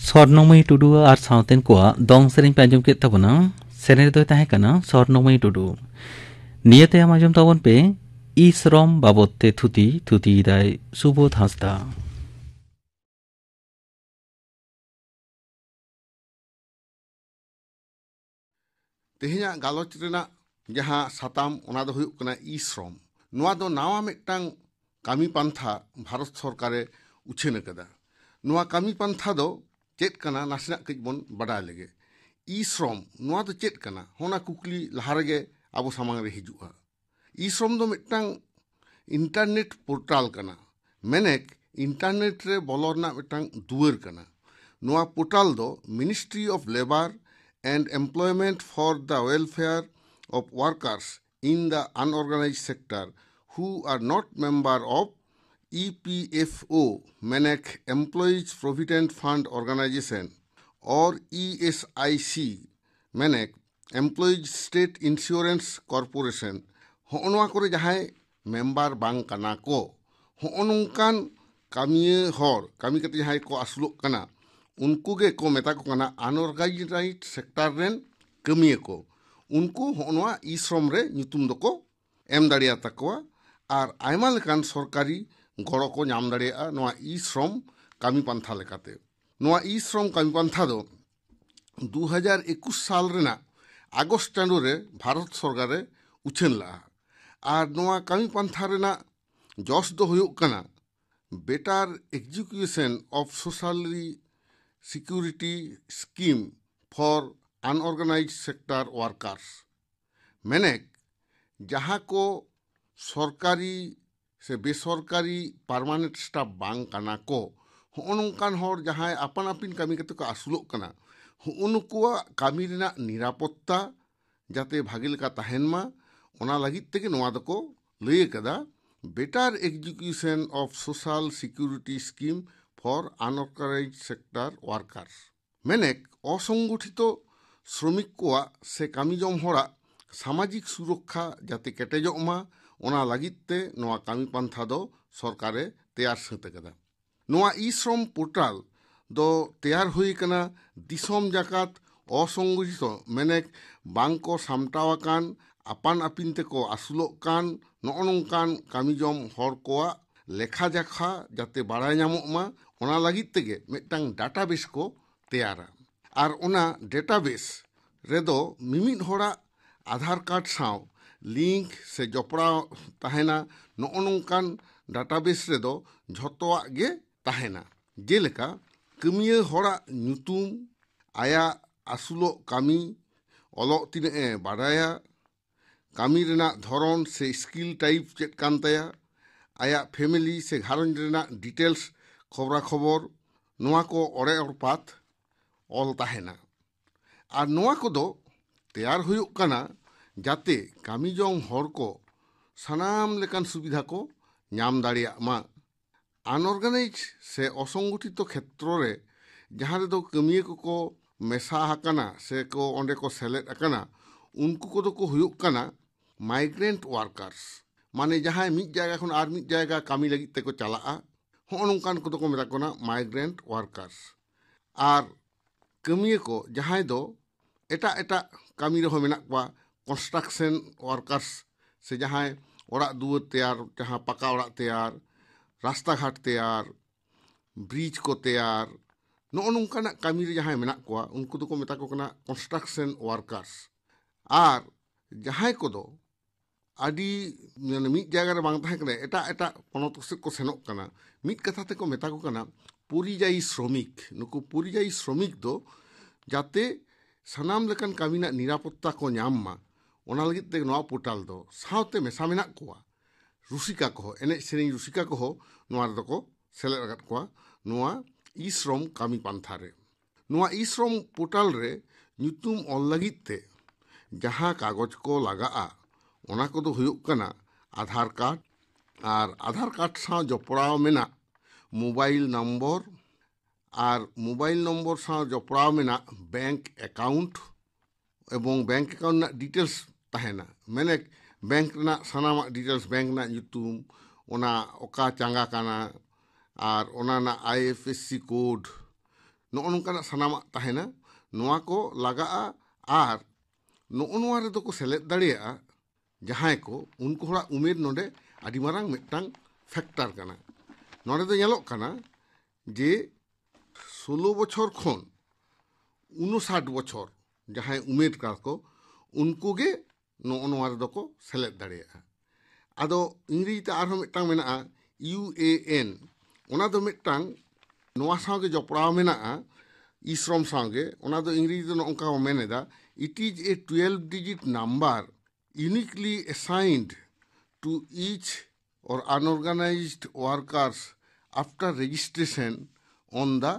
ᱥᱚᱨᱱᱚᱢᱚᱭᱤ ᱴᱩᱰᱩ ᱟᱨ ᱥᱟᱶᱛᱮᱱ ᱠᱚᱣᱟᱜ ᱫᱚᱝ ᱥᱮᱨᱮᱧ ᱯᱮ ᱟᱸᱡᱚᱢ ᱠᱮᱫ ᱛᱟᱵᱚᱱᱟ᱾ ᱥᱮᱨᱮᱧ ᱨᱮᱫᱚᱭ ᱛᱟᱦᱮᱸ ᱠᱟᱱᱟ ᱥᱚᱨᱱᱚᱢᱚᱭᱤ ᱴᱩᱰᱩ᱾ ᱱᱤᱭᱟᱹ ᱛᱟᱭᱚᱢ ᱟᱸᱡᱚᱢ ᱛᱟᱵᱚᱱ ᱯᱮ ᱤ ᱥᱨᱚᱢ ᱵᱟᱵᱚᱫ ᱛᱮ ᱛᱷᱩᱛᱤ, ᱛᱷᱩᱛᱤᱭᱮᱫᱟᱭ ᱥᱩᱵᱳᱫᱷ ᱦᱟᱸᱥᱫᱟ᱾ ᱛᱮᱦᱮᱧᱟᱜ ᱜᱟᱞᱚᱪ ᱨᱮᱱᱟᱜ ᱡᱟᱦᱟᱸ ᱥᱟᱛᱟᱢ, ᱚᱱᱟ ᱫᱚ ᱦᱩᱭᱩᱜ ᱠᱟᱱᱟ ᱤ ᱥᱨᱚᱢ᱾ ᱱᱚᱣᱟ ᱫᱚ ᱱᱟᱣᱟ ᱢᱤᱫᱴᱟᱝ ᱠᱟᱹᱢᱤ ᱯᱟᱱᱛᱷᱟ ᱵᱷᱟᱨᱚᱛ ᱥᱚᱨᱠᱟᱨᱮ ᱩᱪᱷᱟᱹᱱ ᱟᱠᱟᱫᱟ᱾ ᱱᱚᱣᱟ ᱠᱟᱹᱢᱤ ᱯᱟᱱᱛᱷᱟ ᱫᱚ ᱪᱮᱫ ᱠᱟᱱᱟ, ᱱᱟᱥᱮᱱᱟᱜ ᱠᱟᱹᱡ ᱵᱚᱱ ᱵᱟᱰᱟᱭ ᱞᱮᱜᱮ᱾ ᱤ ᱥᱨᱚᱢ, ᱱᱚᱣᱟ ᱫᱚ ᱪᱮᱫ ᱠᱟᱱᱟ? ᱚᱱᱟ ᱠᱩᱠᱞᱤ ᱞᱟᱦᱟ ᱨᱮᱜᱮ ᱟᱵᱚ ᱥᱟᱢᱟᱝ ᱨᱮ ᱦᱤᱡᱩᱜᱼᱟ᱾ ᱤ ᱥᱨᱚᱢ ᱫᱚ ᱢᱤᱫᱴᱟᱝ ᱤᱱᱴᱟᱨᱱᱮᱴ ᱯᱳᱨᱴᱟᱞ ᱠᱟᱱᱟ, ᱢᱮᱱᱮᱠ ᱤᱱᱴᱟᱨᱱᱮᱴ ᱨᱮ ᱵᱚᱞᱚ ᱨᱮᱱᱟᱜ ᱢᱤᱫᱴᱟᱝ ᱫᱩᱣᱟᱹᱨ ᱠᱟᱱᱟ᱾ ᱱᱚᱣᱟ ᱯᱳᱨᱴᱟᱞ ᱫᱚ Ministry of Labour and Employment for the Welfare of Workers in the Unorganized Sector who are not member of E P F O, ᱢᱮᱱᱮᱠ Employees Provident Fund Organization, or E S I C, ᱢᱮᱱᱮᱠ Employees State Insurance Corporation, ᱦᱚᱸᱜᱼᱚ ᱱᱚᱣᱟ ᱠᱚᱨᱮ ᱡᱟᱦᱟᱸᱭ member ᱵᱟᱝ ᱠᱟᱱᱟ ᱠᱚ, ᱦᱚᱸᱜᱼᱚ ᱱᱚᱝᱠᱟᱱ ᱠᱟᱹᱢᱤᱭᱟᱹ ᱦᱚᱲ, ᱠᱟᱹᱢᱤ ᱠᱟᱛᱮ ᱡᱟᱦᱟᱸᱭ ᱠᱚ ᱟᱹᱥᱩᱞᱚᱜ ᱠᱟᱱᱟ, ᱩᱱᱠᱩ ᱜᱮᱠᱚ ᱢᱮᱛᱟ ᱠᱚ ᱠᱟᱱᱟ ᱟᱱᱚᱨᱜᱟᱱᱟᱭᱤᱡᱰ ᱥᱮᱠᱴᱟᱨ ᱨᱮᱱ ᱠᱟᱹᱢᱤᱭᱟᱹ ᱠᱚ᱾ ᱩᱱᱠᱩ ᱦᱚᱸᱜᱼᱚ ᱱᱚᱣᱟ ᱤ ᱥᱨᱚᱢ ᱨᱮ ᱧᱩᱛᱩᱢ ᱫᱚᱠᱚ ᱮᱢ ᱫᱟᱲᱮᱭᱟᱛᱟ ᱠᱚᱣᱟ ᱟᱨ ᱟᱭᱢᱟ ᱞᱮᱠᱟᱱ ᱥᱚᱨᱠᱟᱨᱤ ᱜᱚᱲᱚ ᱠᱚ ᱧᱟᱢ ᱫᱟᱲᱮᱭᱟᱜᱼᱟ ᱱᱚᱣᱟ ᱤ ᱥᱨᱚᱢ ᱠᱟᱹᱢᱤ ᱯᱟᱱᱛᱷᱟ ᱞᱮᱠᱟᱛᱮ᱾ ᱱᱚᱣᱟ ᱤ ᱥᱨᱚᱢ ᱠᱟᱹᱢᱤ ᱯᱟᱱᱛᱷᱟ ᱫᱚ ᱫᱩ ᱦᱟᱡᱟᱨ ᱮᱠᱩᱥ ᱥᱟᱞ ᱨᱮᱱᱟᱜ ᱟᱜᱚᱥᱴ ᱪᱟᱸᱫᱳ ᱨᱮ ᱵᱷᱟᱨᱚᱛ ᱥᱚᱨᱠᱟᱨᱮ ᱩᱪᱷᱟᱹᱱ ᱞᱟᱜᱼᱟ᱾ ᱟᱨ ᱱᱚᱣᱟ ᱠᱟᱹᱢᱤ ᱯᱟᱱᱛᱷᱟ ᱨᱮᱱᱟᱜ ᱡᱚᱥ ᱫᱚ ᱦᱩᱭᱩᱜ ᱠᱟᱱᱟ Better Execution of Social Security Scheme for Unorganized Sector Workers, ᱢᱮᱱᱮᱠ ᱡᱟᱦᱟᱸ ᱠᱚ ᱥᱚᱨᱠᱟᱨᱤ ᱥᱮ ᱵᱮᱥᱚᱨᱠᱟᱨᱤ ᱯᱟᱨᱢᱟᱱᱮᱱᱴ ᱥᱴᱟᱯ ᱵᱟᱝ ᱠᱟᱱᱟ ᱠᱚ, ᱦᱚᱸᱜᱼᱚ ᱱᱚᱝᱠᱟᱱ ᱦᱚᱲ ᱡᱟᱦᱟᱸᱭ ᱟᱯᱟᱱ ᱟᱹᱯᱤᱱ ᱠᱟᱹᱢᱤ ᱠᱟᱛᱮ ᱠᱚ ᱟᱹᱥᱩᱞᱚᱜ ᱠᱟᱱᱟ, ᱦᱚᱸᱜᱼᱚ ᱱᱩᱠᱩᱣᱟᱜ ᱠᱟᱹᱢᱤ ᱨᱮᱱᱟᱜ ᱱᱤᱨᱟᱯᱚᱛᱛᱟ ᱡᱟᱛᱮ ᱵᱷᱟᱜᱮ ᱞᱮᱠᱟ ᱛᱟᱦᱮᱱ ᱢᱟ, ᱚᱱᱟ ᱞᱟᱹᱜᱤᱫ ᱛᱮᱜᱮ ᱱᱚᱣᱟ ᱫᱚᱠᱚ ᱞᱟᱹᱭ ᱟᱠᱟᱫᱟ Better Execution of Social Security Scheme for Unorganized Sector Workers, ᱢᱮᱱᱮᱠ ᱚᱥᱚᱝᱜᱚᱴᱷᱤᱛᱚ ᱥᱨᱚᱢᱤᱠ ᱠᱚᱣᱟᱜ ᱥᱮ ᱠᱟᱹᱢᱤ ᱡᱚᱝ ᱦᱚᱲᱟᱜ ᱥᱟᱢᱟᱡᱤᱠ ᱥᱩᱨᱚᱠᱠᱷᱟ ᱡᱟᱛᱮ ᱠᱮᱴᱮᱡᱚᱜ ᱢᱟ, ᱚᱱᱟ ᱞᱟᱹᱜᱤᱫ ᱛᱮ ᱱᱚᱣᱟ ᱠᱟᱹᱢᱤ ᱯᱟᱱᱛᱷᱟ ᱫᱚ ᱥᱚᱨᱠᱟᱨᱮ ᱛᱮᱭᱟᱨ ᱥᱟᱹᱛ ᱟᱠᱟᱫᱟ᱾ ᱱᱚᱣᱟ ᱤ ᱥᱨᱚᱢ ᱯᱳᱨᱴᱟᱞ ᱫᱚ ᱛᱮᱭᱟᱨ ᱦᱩᱭ ᱟᱠᱟᱱᱟ ᱫᱤᱥᱚᱢ ᱡᱟᱠᱟᱛ ᱚᱥᱚᱝᱜᱚᱴᱷᱤᱛᱚ, ᱢᱮᱱᱮᱠ ᱵᱟᱝ ᱠᱚ ᱥᱟᱢᱴᱟᱣ ᱟᱠᱟᱱ, ᱟᱯᱟᱱ ᱟᱹᱯᱤᱱ ᱛᱮᱠᱚ ᱟᱹᱥᱩᱞᱚᱜ ᱠᱟᱱ ᱱᱚᱜᱼᱚ ᱱᱚᱝᱠᱟᱱ ᱠᱟᱹᱢᱤ ᱡᱚᱢ ᱦᱚᱲ ᱠᱚᱣᱟᱜ ᱞᱮᱠᱷᱟ ᱡᱟᱠᱷᱟ ᱡᱟᱛᱮ ᱵᱟᱲᱟᱭ ᱧᱟᱢᱚᱜ ᱢᱟ, ᱚᱱᱟ ᱞᱟᱹᱜᱤᱫ ᱛᱮᱜᱮ ᱢᱤᱫᱴᱟᱝ ᱰᱟᱴᱟᱵᱮᱥ ᱠᱚ ᱛᱮᱭᱟᱨᱟ᱾ ᱟᱨ ᱚᱱᱟ ᱰᱮᱴᱟᱵᱮᱥ ᱨᱮᱫᱚ ᱢᱤᱢᱤᱫ ᱦᱚᱲᱟᱜ ᱟᱫᱷᱟᱨ ᱠᱟᱨᱰ ᱥᱟᱶ ᱞᱤᱝᱠ ᱥᱮ ᱡᱚᱯᱲᱟᱣ ᱛᱟᱦᱮᱱᱟ᱾ ᱱᱚᱜᱼᱚ ᱱᱚᱝᱠᱟᱱ ᱰᱟᱴᱟᱵᱮᱥ ᱨᱮᱫᱚ ᱡᱷᱚᱛᱚᱣᱟᱜ ᱜᱮ ᱛᱟᱦᱮᱱᱟ, ᱡᱮᱞᱮᱠᱟ ᱠᱟᱹᱢᱤᱭᱟᱹ ᱦᱚᱲᱟᱜ ᱧᱩᱛᱩᱢ, ᱟᱭᱟᱜ ᱟᱹᱥᱩᱞᱚᱜ ᱠᱟᱹᱢᱤ, ᱚᱞᱚᱜ ᱛᱤᱱᱟᱹᱜ ᱮ ᱵᱟᱰᱟᱭᱟ, ᱠᱟᱹᱢᱤ ᱨᱮᱱᱟᱜ ᱫᱷᱚᱨᱚᱱ ᱥᱮ ᱥᱠᱤᱞ ᱴᱟᱭᱤᱯ ᱪᱮᱫ ᱠᱟᱱ ᱛᱟᱭᱟ, ᱟᱭᱟᱜ ᱯᱷᱮᱢᱮᱞᱤ ᱥᱮ ᱜᱷᱟᱨᱚᱸᱡᱽ ᱨᱮᱱᱟᱜ ᱰᱤᱴᱮᱞᱥ, ᱠᱷᱚᱵᱽᱨᱟ ᱠᱷᱚᱵᱚᱨ, ᱱᱚᱣᱟ ᱠᱚ ᱚᱲᱮ ᱚᱲᱯᱟᱛ ᱚᱞ ᱛᱟᱦᱮᱱᱟ᱾ ᱟᱨ ᱱᱚᱣᱟ ᱠᱚᱫᱚ ᱛᱮᱭᱟᱨ ᱦᱩᱭᱩᱜ ᱠᱟᱱᱟ ᱡᱟᱛᱮ ᱠᱟᱹᱢᱤ ᱡᱚᱝ ᱦᱚᱲ ᱠᱚ ᱥᱟᱱᱟᱢ ᱞᱮᱠᱟᱱ ᱥᱩᱵᱤᱫᱷᱟ ᱠᱚ ᱧᱟᱢ ᱫᱟᱲᱮᱭᱟᱜ ᱢᱟ᱾ ᱟᱱᱚᱨᱜᱟᱱᱟᱭᱤᱡᱽ ᱥᱮ ᱚᱥᱚᱝᱜᱚᱴᱷᱤᱛᱚ ᱠᱷᱮᱛᱨᱚ ᱨᱮ ᱡᱟᱦᱟᱸ ᱨᱮᱫᱚ ᱠᱟᱹᱢᱤᱭᱟᱹ ᱠᱚᱠᱚ ᱢᱮᱥᱟ ᱟᱠᱟᱱᱟ ᱥᱮ ᱠᱚ ᱚᱸᱰᱮ ᱠᱚ ᱥᱮᱞᱮᱫ ᱟᱠᱟᱱᱟ, ᱩᱱᱠᱩ ᱠᱚᱫᱚ ᱠᱚ ᱦᱩᱭᱩᱜ ᱠᱟᱱᱟ ᱢᱟᱭᱜᱨᱮᱱᱴ ᱣᱟᱨᱠᱟᱨᱥ, ᱢᱟᱱᱮ ᱡᱟᱦᱟᱸᱭ ᱢᱤᱫ ᱡᱟᱭᱜᱟ ᱠᱷᱚᱱ ᱟᱨ ᱢᱤᱫ ᱡᱟᱭᱜᱟ ᱠᱟᱹᱢᱤ ᱞᱟᱹᱜᱤᱫ ᱛᱮᱠᱚ ᱪᱟᱞᱟᱜᱼᱟ, ᱦᱚᱸᱜᱼᱚ ᱱᱚᱝᱠᱟᱱ ᱠᱚᱫᱚ ᱠᱚ ᱢᱮᱛᱟ ᱠᱚ ᱠᱟᱱᱟ ᱢᱟᱭᱜᱨᱮᱱᱴ ᱣᱟᱨᱠᱟᱨᱥ᱾ ᱟᱨ ᱠᱟᱹᱢᱤᱭᱟᱹ ᱠᱚ ᱡᱟᱦᱟᱸᱭ ᱫᱚ ᱮᱴᱟᱜ ᱮᱴᱟᱜ ᱠᱟᱹᱢᱤ ᱨᱮᱦᱚᱸ ᱢᱮᱱᱟᱜ ᱠᱚᱣᱟ, ᱠᱚᱱᱥᱴᱨᱟᱠᱥᱚᱱ ᱣᱟᱨᱠᱟᱨᱥ, ᱥᱮ ᱡᱟᱦᱟᱸᱭ ᱚᱲᱟᱜ ᱫᱩᱣᱟᱹᱨ ᱛᱮᱭᱟᱨ, ᱡᱟᱦᱟᱸ ᱯᱟᱠᱟ ᱚᱲᱟᱜ ᱛᱮᱭᱟᱨ, ᱨᱟᱥᱛᱟ ᱜᱷᱟᱴ ᱛᱮᱭᱟᱨ, ᱵᱨᱤᱡᱽ ᱠᱚ ᱛᱮᱭᱟᱨ, ᱱᱚᱜᱼᱚ ᱱᱚᱝᱠᱟᱱᱟᱜ ᱠᱟᱹᱢᱤ ᱨᱮ ᱡᱟᱦᱟᱸᱭ ᱢᱮᱱᱟᱜ ᱠᱚᱣᱟ, ᱩᱱᱠᱩ ᱫᱚᱠᱚ ᱢᱮᱛᱟ ᱠᱚ ᱠᱟᱱᱟ ᱠᱚᱱᱥᱴᱨᱟᱠᱥᱚᱱ ᱣᱟᱨᱠᱟᱨᱥ᱾ ᱟᱨ ᱡᱟᱦᱟᱸᱭ ᱠᱚᱫᱚ ᱟᱹᱰᱤ, ᱢᱟᱱᱮ, ᱢᱤᱫ ᱡᱟᱭᱜᱟ ᱨᱮ ᱵᱟᱝ ᱛᱟᱦᱮᱸ ᱠᱟᱱᱟ, ᱮᱴᱟᱜ ᱮᱴᱟᱜ ᱯᱚᱱᱚᱛ ᱠᱚ ᱥᱮᱫ ᱠᱚ ᱥᱮᱱᱚᱜ ᱠᱟᱱᱟ, ᱢᱤᱫ ᱠᱟᱛᱷᱟ ᱛᱮᱠᱚ ᱢᱮᱛᱟ ᱠᱚ ᱠᱟᱱᱟ ᱯᱚᱨᱤᱡᱟᱭᱤ ᱥᱨᱚᱢᱤᱠ᱾ ᱱᱩᱠᱩ ᱯᱚᱨᱤᱡᱟᱭᱤ ᱥᱨᱚᱢᱤᱠ ᱫᱚ ᱡᱟᱛᱮ ᱥᱟᱱᱟᱢ ᱞᱮᱠᱟᱱ ᱠᱟᱹᱢᱤ ᱨᱮᱱᱟᱜ ᱱᱤᱨᱟᱯᱚᱛᱛᱟ ᱠᱚ ᱧᱟᱢ ᱢᱟ, ᱚᱱᱟ ᱞᱟᱹᱜᱤᱫ ᱛᱮ ᱱᱚᱣᱟ ᱯᱳᱨᱴᱟᱞ ᱫᱚ᱾ ᱥᱟᱶᱛᱮ ᱢᱮᱥᱟ ᱢᱮᱱᱟᱜ ᱠᱚᱣᱟ ᱨᱩᱥᱤᱠᱟ ᱠᱚᱦᱚᱸ, ᱮᱱᱮᱡ ᱥᱮᱨᱮᱧ ᱨᱩᱥᱤᱠᱟ ᱠᱚᱦᱚᱸ ᱱᱚᱣᱟ ᱨᱮᱫᱚ ᱠᱚ ᱥᱮᱞᱮᱫ ᱟᱠᱟᱫ ᱠᱚᱣᱟ, ᱱᱚᱣᱟ ᱤ ᱥᱨᱚᱢ ᱠᱟᱹᱢᱤ ᱯᱟᱱᱛᱷᱟ ᱨᱮ᱾ ᱱᱚᱣᱟ ᱤ ᱥᱨᱚᱢ ᱯᱳᱨᱴᱟᱞ ᱨᱮ ᱧᱩᱛᱩᱢ ᱚᱞ ᱞᱟᱹᱜᱤᱫ ᱛᱮ ᱡᱟᱦᱟᱸ ᱠᱟᱜᱚᱡᱽ ᱠᱚ ᱞᱟᱜᱟᱜᱼᱟ, ᱚᱱᱟ ᱠᱚᱫᱚ ᱦᱩᱭᱩᱜ ᱠᱟᱱᱟ ᱟᱫᱷᱟᱨ ᱠᱟᱨᱰ, ᱟᱨ ᱟᱫᱷᱟᱨ ᱠᱟᱨᱰ ᱥᱟᱶ ᱡᱚᱯᱲᱟᱣ ᱢᱮᱱᱟᱜ ᱢᱳᱵᱟᱭᱤᱞ ᱱᱚᱢᱵᱚᱨ, ᱟᱨ ᱢᱳᱵᱟᱭᱤᱞ ᱱᱚᱢᱵᱚᱨ ᱥᱟᱶ ᱡᱚᱯᱲᱟᱣ ᱢᱮᱱᱟᱜ ᱵᱮᱝᱠ ᱮᱠᱟᱣᱩᱱᱴ, ᱮᱵᱚᱝ ᱵᱮᱝᱠ ᱮᱠᱟᱣᱩᱱᱴ ᱨᱮᱱᱟᱜ ᱰᱤᱴᱮᱞᱥ ᱛᱟᱦᱮᱱᱟ᱾ ᱢᱮᱱᱮᱠ ᱵᱮᱝᱠ ᱨᱮᱱᱟᱜ ᱥᱟᱱᱟᱢᱟᱜ ᱰᱤᱴᱮᱞᱥ, ᱵᱮᱝᱠ ᱨᱮᱱᱟᱜ ᱧᱩᱛᱩᱢ, ᱚᱱᱟ ᱚᱠᱟ ᱪᱟᱸᱜᱟ ᱠᱟᱱᱟ, ᱟᱨ ᱚᱱᱟ ᱨᱮᱱᱟᱜ I F S C code, ᱱᱚᱜᱼᱚ ᱱᱚᱝᱠᱟᱱᱟᱜ ᱥᱟᱱᱟᱢᱟᱜ ᱛᱟᱦᱮᱱᱟ᱾ ᱱᱚᱣᱟ ᱠᱚ ᱞᱟᱜᱟᱜᱼᱟ᱾ ᱟᱨ ᱱᱚᱜᱼᱚ ᱱᱚᱣᱟ ᱨᱮᱫᱚ ᱠᱚ ᱥᱮᱞᱮᱫ ᱫᱟᱲᱮᱭᱟᱜᱼᱟ ᱡᱟᱦᱟᱸᱭ ᱠᱚ, ᱩᱱᱠᱩ ᱦᱚᱲᱟᱜ ᱩᱢᱮᱨ ᱱᱚᱰᱮ ᱟᱹᱰᱤ ᱢᱟᱨᱟᱝ ᱢᱤᱫᱴᱟᱝ ᱯᱷᱮᱠᱴᱟᱨ ᱠᱟᱱᱟ᱾ ᱱᱚᱰᱮ ᱫᱚ ᱧᱮᱞᱚᱜ ᱠᱟᱱᱟ ᱡᱮ ᱥᱳᱞᱳ ᱵᱚᱪᱷᱚᱨ ᱠᱷᱚᱱ ᱩᱱᱩᱥᱟᱴ ᱵᱚᱪᱷᱚᱨ ᱡᱟᱦᱟᱸᱭ ᱩᱢᱮᱨ ᱠᱟᱱᱟ ᱠᱚ, ᱩᱱᱠᱩ ᱜᱮ ᱱᱚᱜᱼᱚ ᱱᱚᱣᱟ ᱨᱮᱫᱚ ᱠᱚ ᱥᱮᱞᱮᱫ ᱫᱟᱲᱮᱭᱟᱜᱼᱟ᱾ ᱟᱫᱚ ᱤᱝᱨᱮᱡᱤ ᱛᱮ ᱟᱨᱦᱚᱸ ᱢᱤᱫᱴᱟᱝ ᱢᱮᱱᱟᱜᱼᱟ, ᱤᱭᱩ ᱮ ᱮᱱ᱾ ᱚᱱᱟ ᱫᱚ ᱢᱤᱫᱴᱟᱝ ᱱᱚᱣᱟ ᱥᱟᱶ ᱜᱮ ᱡᱚᱯᱲᱟᱣ ᱢᱮᱱᱟᱜᱼᱟ, ᱤ ᱥᱨᱚᱢ ᱥᱟᱶ ᱜᱮ᱾ ᱚᱱᱟ ᱫᱚ ᱤᱝᱨᱮᱡᱤ ᱫᱚ ᱱᱚᱜᱼᱚ ᱱᱚᱝᱠᱟ ᱠᱚ ᱢᱮᱱ ᱮᱫᱟ, "It is a twelve digit number uniquely assigned to each or unorganized workers after registration on the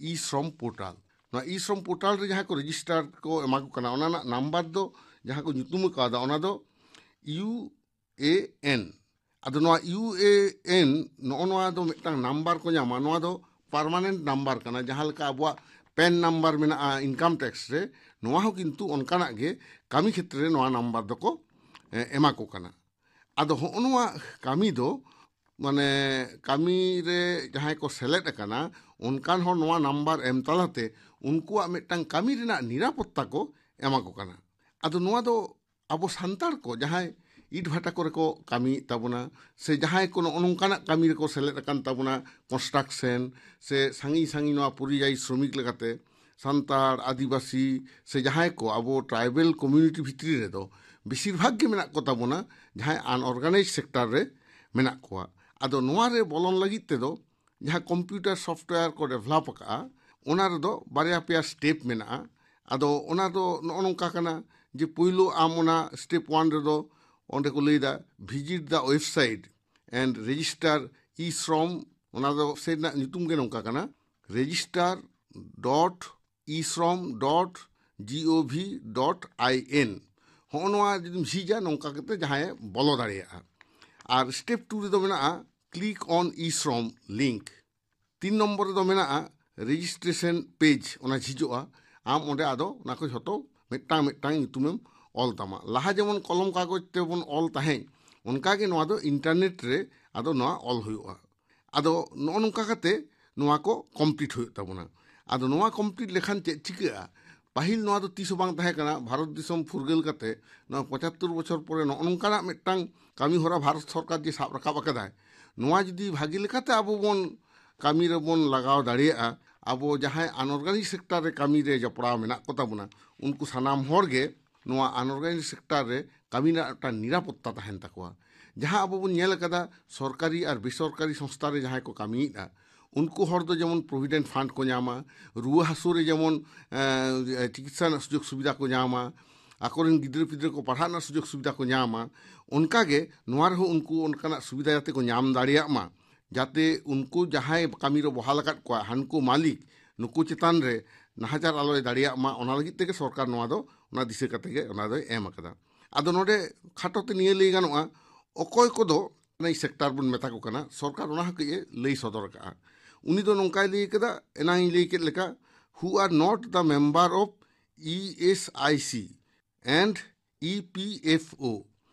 e-shram portal." ᱱᱚᱣᱟ ᱤ ᱥᱨᱚᱢ ᱯᱳᱨᱴᱟᱞ ᱨᱮ ᱡᱟᱦᱟᱸ ᱠᱚ ᱨᱮᱡᱤᱥᱴᱟᱨ ᱠᱚ ᱮᱢᱟ ᱠᱚ ᱠᱟᱱᱟ, ᱚᱱᱟ ᱨᱮᱱᱟᱜ ᱱᱟᱢᱵᱟᱨ ᱫᱚ ᱡᱟᱦᱟᱸ ᱠᱚ ᱧᱩᱛᱩᱢ ᱠᱟᱣᱫᱟ, ᱚᱱᱟ ᱫᱚ ᱤᱭᱩ ᱮ ᱮᱱ᱾ ᱟᱫᱚ ᱱᱚᱣᱟ ᱤᱭᱩ ᱮ ᱮᱱ, ᱱᱚᱜᱼᱚ ᱱᱚᱣᱟ ᱫᱚ ᱢᱤᱫᱴᱟᱝ ᱱᱟᱢᱵᱟᱨ ᱠᱚ ᱧᱟᱢᱟ᱾ ᱱᱚᱣᱟ ᱫᱚ ᱯᱟᱨᱢᱟᱱᱮᱱᱴ ᱱᱟᱢᱵᱟᱨ ᱠᱟᱱᱟ᱾ ᱡᱟᱦᱟᱸ ᱞᱮᱠᱟ ᱟᱵᱚᱣᱟᱜ ᱯᱮᱱ ᱱᱟᱢᱵᱟᱨ ᱢᱮᱱᱟᱜᱼᱟ ᱤᱱᱠᱟᱢ ᱴᱮᱠᱥ ᱨᱮ, ᱱᱚᱣᱟ ᱦᱚᱸ ᱠᱤᱱᱛᱩ ᱚᱱᱠᱟᱱᱟᱜ ᱜᱮ᱾ ᱠᱟᱹᱢᱤ ᱠᱷᱮᱛᱨᱮ ᱨᱮ ᱱᱚᱣᱟ ᱱᱟᱢᱵᱟᱨ ᱫᱚᱠᱚ ᱮ, ᱮᱢᱟ ᱠᱚ ᱠᱟᱱᱟ᱾ ᱟᱫᱚ ᱦᱚᱸᱜᱼᱚ ᱱᱚᱣᱟ ᱠᱟᱹᱢᱤ ᱫᱚ, ᱢᱟᱱᱮ, ᱠᱟᱹᱢᱤ ᱨᱮ ᱡᱟᱦᱟᱸᱭ ᱠᱚ ᱥᱮᱞᱮᱫ ᱟᱠᱟᱱᱟ, ᱚᱱᱠᱟᱱ ᱦᱚᱲ ᱱᱚᱣᱟ ᱱᱟᱢᱵᱟᱨ ᱮᱢ ᱛᱟᱞᱟᱛᱮ ᱩᱱᱠᱩᱣᱟᱜ ᱢᱤᱫᱴᱟᱝ ᱠᱟᱹᱢᱤ ᱨᱮᱱᱟᱜ ᱱᱤᱨᱟᱯᱚᱛᱛᱟ ᱠᱚ ᱮᱢᱟ ᱠᱚ ᱠᱟᱱᱟ᱾ ᱟᱫᱚ ᱱᱚᱣᱟ ᱫᱚ ᱟᱵᱚ ᱥᱟᱱᱛᱟᱲ ᱠᱚ ᱡᱟᱦᱟᱸᱭ ᱤᱴ ᱵᱷᱟᱴᱟ ᱠᱚᱨᱮ ᱠᱚ ᱠᱟᱹᱢᱤᱭᱮᱫ ᱛᱟᱵᱚᱱᱟ, ᱥᱮ ᱡᱟᱦᱟᱸᱭ ᱠᱚ ᱱᱚᱜᱼᱚ ᱱᱚᱝᱠᱟᱱᱟᱜ ᱠᱟᱹᱢᱤ ᱨᱮᱠᱚ ᱥᱮᱞᱮᱫ ᱟᱠᱟᱱ ᱛᱟᱵᱚᱱᱟ, ᱠᱚᱱᱥᱴᱨᱟᱠᱥᱚᱱ, ᱥᱮ ᱥᱟᱺᱜᱤᱧ ᱥᱟᱺᱜᱤᱧ ᱱᱚᱣᱟ ᱯᱚᱨᱤᱡᱟᱭᱤ ᱥᱨᱚᱢᱤᱠ ᱞᱮᱠᱟᱛᱮ, ᱥᱟᱱᱛᱟᱲ, ᱟᱹᱫᱤᱵᱟᱹᱥᱤ, ᱥᱮ ᱡᱟᱦᱟᱸᱭ ᱠᱚ ᱟᱵᱚ ᱴᱨᱟᱭᱵᱮᱞ ᱠᱚᱢᱤᱭᱩᱱᱤᱴᱤ ᱵᱷᱤᱛᱨᱤ ᱨᱮᱫᱚ ᱵᱮᱥᱤᱨ ᱵᱷᱟᱜᱽ ᱜᱮ ᱢᱮᱱᱟᱜ ᱠᱚ ᱛᱟᱵᱚᱱᱟ, ᱡᱟᱦᱟᱸᱭ ᱟᱱᱚᱨᱜᱟᱱᱟᱭᱤᱡᱽ ᱥᱮᱠᱴᱟᱨ ᱨᱮ ᱢᱮᱱᱟᱜ ᱠᱚᱣᱟ᱾ ᱟᱫᱚ ᱱᱚᱣᱟ ᱨᱮ ᱵᱚᱞᱚᱱ ᱞᱟᱹᱜᱤᱫ ᱛᱮᱫᱚ ᱡᱟᱦᱟᱸ ᱠᱚᱢᱯᱤᱭᱩᱴᱟᱨ ᱥᱚᱯᱷᱴᱣᱮᱭᱟᱨ ᱠᱚ ᱰᱮᱵᱷᱞᱚᱯ ᱟᱠᱟᱫᱼᱟ, ᱚᱱᱟ ᱨᱮᱫᱚ ᱵᱟᱨᱭᱟ ᱯᱮᱭᱟ ᱥᱴᱮᱯ ᱢᱮᱱᱟᱜᱼᱟ᱾ ᱟᱫᱚ ᱚᱱᱟ ᱫᱚ ᱱᱚᱜᱼᱚ ᱱᱚᱝᱠᱟ ᱠᱟᱱᱟ ᱡᱮ ᱯᱳᱭᱞᱳ ᱟᱢ ᱚᱱᱟ ᱥᱴᱮᱯ ᱚᱣᱟᱱ ᱨᱮᱫᱚ ᱚᱸᱰᱮ ᱠᱚ ᱞᱟᱹᱭᱫᱟ, "Visit the website and register e-shram." ᱚᱱᱟ ᱫᱚ ᱥᱮ ᱨᱮᱱᱟᱜ ᱧᱩᱛᱩᱢ ᱜᱮ ᱱᱚᱝᱠᱟ ᱠᱟᱱᱟ, ᱨᱮᱡᱤᱥᱴᱟᱨ ᱰᱚᱴ ᱤ ᱥᱨᱚᱢ ᱰᱚᱴ ᱡᱤ ᱳ ᱵᱷᱤ ᱰᱚᱴ ᱟᱭ ᱮᱱ᱾ ᱦᱚᱸᱜᱼᱚ ᱱᱚᱣᱟ ᱡᱩᱫᱤᱢ ᱡᱷᱤᱡᱟ, ᱱᱚᱝᱠᱟ ᱠᱟᱛᱮ ᱡᱟᱦᱟᱸᱭᱮ ᱵᱚᱞᱚ ᱫᱟᱲᱮᱭᱟᱜᱼᱟ᱾ ᱟᱨ ᱥᱴᱮᱯ ᱴᱩ ᱨᱮᱫᱚ ᱢᱮᱱᱟᱜᱼᱟ, "Click on e-shram link." ᱛᱤᱱ ᱱᱚᱢᱵᱚᱨ ᱨᱮᱫᱚ ᱢᱮᱱᱟᱜᱼᱟ ᱨᱮᱡᱤᱥᱴᱨᱮᱥᱚᱱ ᱯᱮᱡᱽ, ᱚᱱᱟ ᱡᱷᱤᱡᱚᱜᱼᱟ᱾ ᱟᱢ ᱚᱸᱰᱮ ᱟᱫᱚ ᱚᱱᱟ ᱠᱚ ᱡᱷᱚᱛᱚ ᱢᱤᱫᱴᱟᱝ ᱢᱤᱫᱴᱟᱝ ᱧᱩᱛᱩᱢᱮᱢ ᱚᱞ ᱛᱟᱢᱟ᱾ ᱞᱟᱦᱟ ᱡᱮᱢᱚᱱ ᱠᱚᱞᱚᱢ ᱠᱟᱜᱚᱡᱽ ᱛᱮᱵᱚᱱ ᱚᱞ ᱛᱟᱦᱮᱸᱫ, ᱚᱱᱠᱟᱜᱮ ᱱᱚᱣᱟ ᱫᱚ ᱤᱱᱴᱟᱨᱱᱮᱴ ᱨᱮ ᱟᱫᱚ ᱱᱚᱣᱟ ᱚᱞ ᱦᱩᱭᱩᱜᱼᱟ᱾ ᱟᱫᱚ ᱱᱚᱜᱼᱚ ᱱᱚᱝᱠᱟ ᱠᱟᱛᱮ ᱱᱚᱣᱟ ᱠᱚ ᱠᱚᱢᱯᱞᱤᱴ ᱦᱩᱭᱩᱜ ᱛᱟᱵᱚᱱᱟ᱾ ᱟᱫᱚ ᱱᱚᱣᱟ ᱠᱚᱢᱯᱞᱤᱴ ᱞᱮᱠᱷᱟᱱ ᱪᱮᱫ ᱪᱤᱠᱟᱹᱜᱼᱟ? ᱯᱟᱹᱦᱤᱞ ᱱᱚᱣᱟ ᱫᱚ ᱛᱤᱥ ᱦᱚᱸ ᱵᱟᱝ ᱛᱟᱦᱮᱸ ᱠᱟᱱᱟ᱾ ᱵᱷᱟᱨᱚᱛ ᱫᱤᱥᱚᱢ ᱯᱷᱩᱨᱜᱟᱹᱞ ᱠᱟᱛᱮ ᱱᱚᱣᱟ ᱯᱚᱸᱪᱟᱛᱛᱳᱨ ᱵᱚᱪᱷᱚᱨ ᱯᱚᱨᱮ ᱱᱚᱜᱼᱚ ᱱᱚᱝᱠᱟᱱᱟᱜ ᱢᱤᱫᱴᱟᱝ ᱠᱟᱹᱢᱤ ᱦᱚᱨᱟ ᱵᱷᱟᱨᱚᱛ ᱥᱚᱨᱠᱟᱨ ᱡᱮ ᱥᱟᱵ ᱨᱟᱠᱟᱵ ᱟᱠᱟᱫᱟᱭ, ᱱᱚᱣᱟ ᱡᱩᱫᱤ ᱵᱷᱟᱜᱮ ᱞᱮᱠᱟᱛᱮ ᱟᱵᱚ ᱵᱚᱱ ᱠᱟᱹᱢᱤ ᱨᱮᱵᱚᱱ ᱞᱟᱜᱟᱣ ᱫᱟᱲᱮᱭᱟᱜᱼᱟ, ᱟᱵᱚ ᱡᱟᱦᱟᱸᱭ ᱟᱱᱚᱨᱜᱟᱱᱤᱠ ᱥᱮᱠᱴᱟᱨ ᱨᱮ ᱠᱟᱹᱢᱤ ᱨᱮ ᱡᱚᱯᱲᱟᱣ ᱢᱮᱱᱟᱜ ᱠᱚ ᱛᱟᱵᱚᱱᱟ, ᱩᱱᱠᱩ ᱥᱟᱱᱟᱢ ᱦᱚᱲ ᱜᱮ ᱱᱚᱣᱟ ᱟᱱᱚᱨᱜᱟᱱᱤᱠ ᱥᱮᱠᱴᱟᱨ ᱨᱮ ᱠᱟᱹᱢᱤ ᱨᱮᱱᱟᱜ ᱢᱤᱫᱴᱟᱝ ᱱᱤᱨᱟᱯᱚᱛᱛᱟ ᱛᱟᱦᱮᱱ ᱛᱟᱠᱚᱣᱟ᱾ ᱡᱟᱦᱟᱸ ᱟᱵᱚ ᱵᱚᱱ ᱧᱮᱞ ᱟᱠᱟᱫᱟ, ᱥᱚᱨᱠᱟᱨᱤ ᱟᱨ ᱵᱮᱥᱚᱨᱠᱟᱨᱤ ᱥᱚᱝᱥᱛᱷᱟ ᱨᱮ ᱡᱟᱦᱟᱸᱭ ᱠᱚ ᱠᱟᱹᱢᱤᱭᱮᱫᱼᱟ, ᱩᱱᱠᱩ ᱦᱚᱲ ᱫᱚ ᱡᱮᱢᱚᱱ ᱯᱨᱚᱵᱷᱤᱰᱮᱱᱴ ᱯᱷᱟᱱᱰ ᱠᱚ ᱧᱟᱢᱟ, ᱨᱩᱣᱟᱹ ᱦᱟᱹᱥᱩ ᱨᱮ ᱡᱮᱢᱚᱱ ᱮᱸ, ᱪᱤᱠᱤᱛᱥᱟ ᱨᱮᱱᱟᱜ ᱥᱩᱡᱳᱜᱽ ᱥᱩᱵᱤᱫᱷᱟ ᱠᱚ ᱧᱟᱢᱟ, ᱟᱠᱚᱨᱮᱱ ᱜᱤᱫᱽᱨᱟᱹ ᱯᱤᱫᱽᱨᱟᱹ ᱠᱚ ᱯᱟᱲᱦᱟᱜ ᱨᱮᱱᱟᱜ ᱥᱩᱡᱳᱜᱽ ᱥᱩᱵᱤᱫᱷᱟ ᱠᱚ ᱧᱟᱢᱟ, ᱚᱱᱠᱟᱜᱮ ᱱᱚᱣᱟ ᱨᱮᱦᱚᱸ ᱩᱱᱠᱩ ᱚᱱᱠᱟᱱᱟᱜ ᱥᱩᱵᱤᱫᱷᱟ ᱡᱟᱛᱮ ᱠᱚ ᱧᱟᱢ ᱫᱟᱲᱮᱭᱟᱜ ᱢᱟ, ᱡᱟᱛᱮ ᱩᱱᱠᱩ ᱡᱟᱦᱟᱸᱭ ᱠᱟᱹᱢᱤ ᱨᱮ ᱵᱚᱦᱟᱞ ᱟᱠᱟᱫ ᱠᱚᱣᱟ, ᱦᱟᱱᱠᱩ ᱢᱟᱹᱞᱤᱠ ᱱᱩᱠᱩ ᱪᱮᱛᱟᱱ ᱨᱮ ᱱᱟᱦᱟᱪᱟᱨ ᱟᱞᱚᱭ ᱫᱟᱲᱮᱭᱟᱜ ᱢᱟ, ᱚᱱᱟ ᱞᱟᱹᱜᱤᱫ ᱛᱮᱜᱮ ᱥᱚᱨᱠᱟᱨ ᱱᱚᱣᱟ ᱫᱚ, ᱚᱱᱟ ᱫᱤᱥᱟᱹ ᱠᱟᱛᱮ ᱜᱮ ᱚᱱᱟ ᱫᱚᱭ ᱮᱢ ᱟᱠᱟᱫᱟ᱾ ᱟᱫᱚ ᱱᱚᱰᱮ ᱠᱷᱟᱴᱚ ᱛᱮ ᱱᱤᱭᱟᱹ ᱞᱟᱹᱭ ᱜᱟᱱᱚᱜᱼᱟ, ᱚᱠᱚᱭ ᱠᱚᱫᱚ ᱚᱱᱟ ᱥᱮᱠᱴᱟᱨ ᱵᱚᱱ ᱢᱮᱛᱟ ᱠᱚ ᱠᱟᱱᱟ, ᱥᱚᱨᱠᱟᱨ ᱚᱱᱟ ᱦᱚᱸ ᱠᱟᱹᱡ ᱮ ᱞᱟᱹᱭ ᱥᱚᱫᱚᱨ ᱟᱠᱟᱫᱼᱟ᱾ ᱩᱱᱤ ᱫᱚ ᱱᱚᱝᱠᱟᱭ ᱞᱟᱹᱭ ᱠᱮᱫᱟ, ᱮᱱᱟᱝ ᱤᱧ ᱞᱟᱹᱭ ᱠᱮᱫ ᱞᱮᱠᱟ, who are not the member of E S I C and E P F O,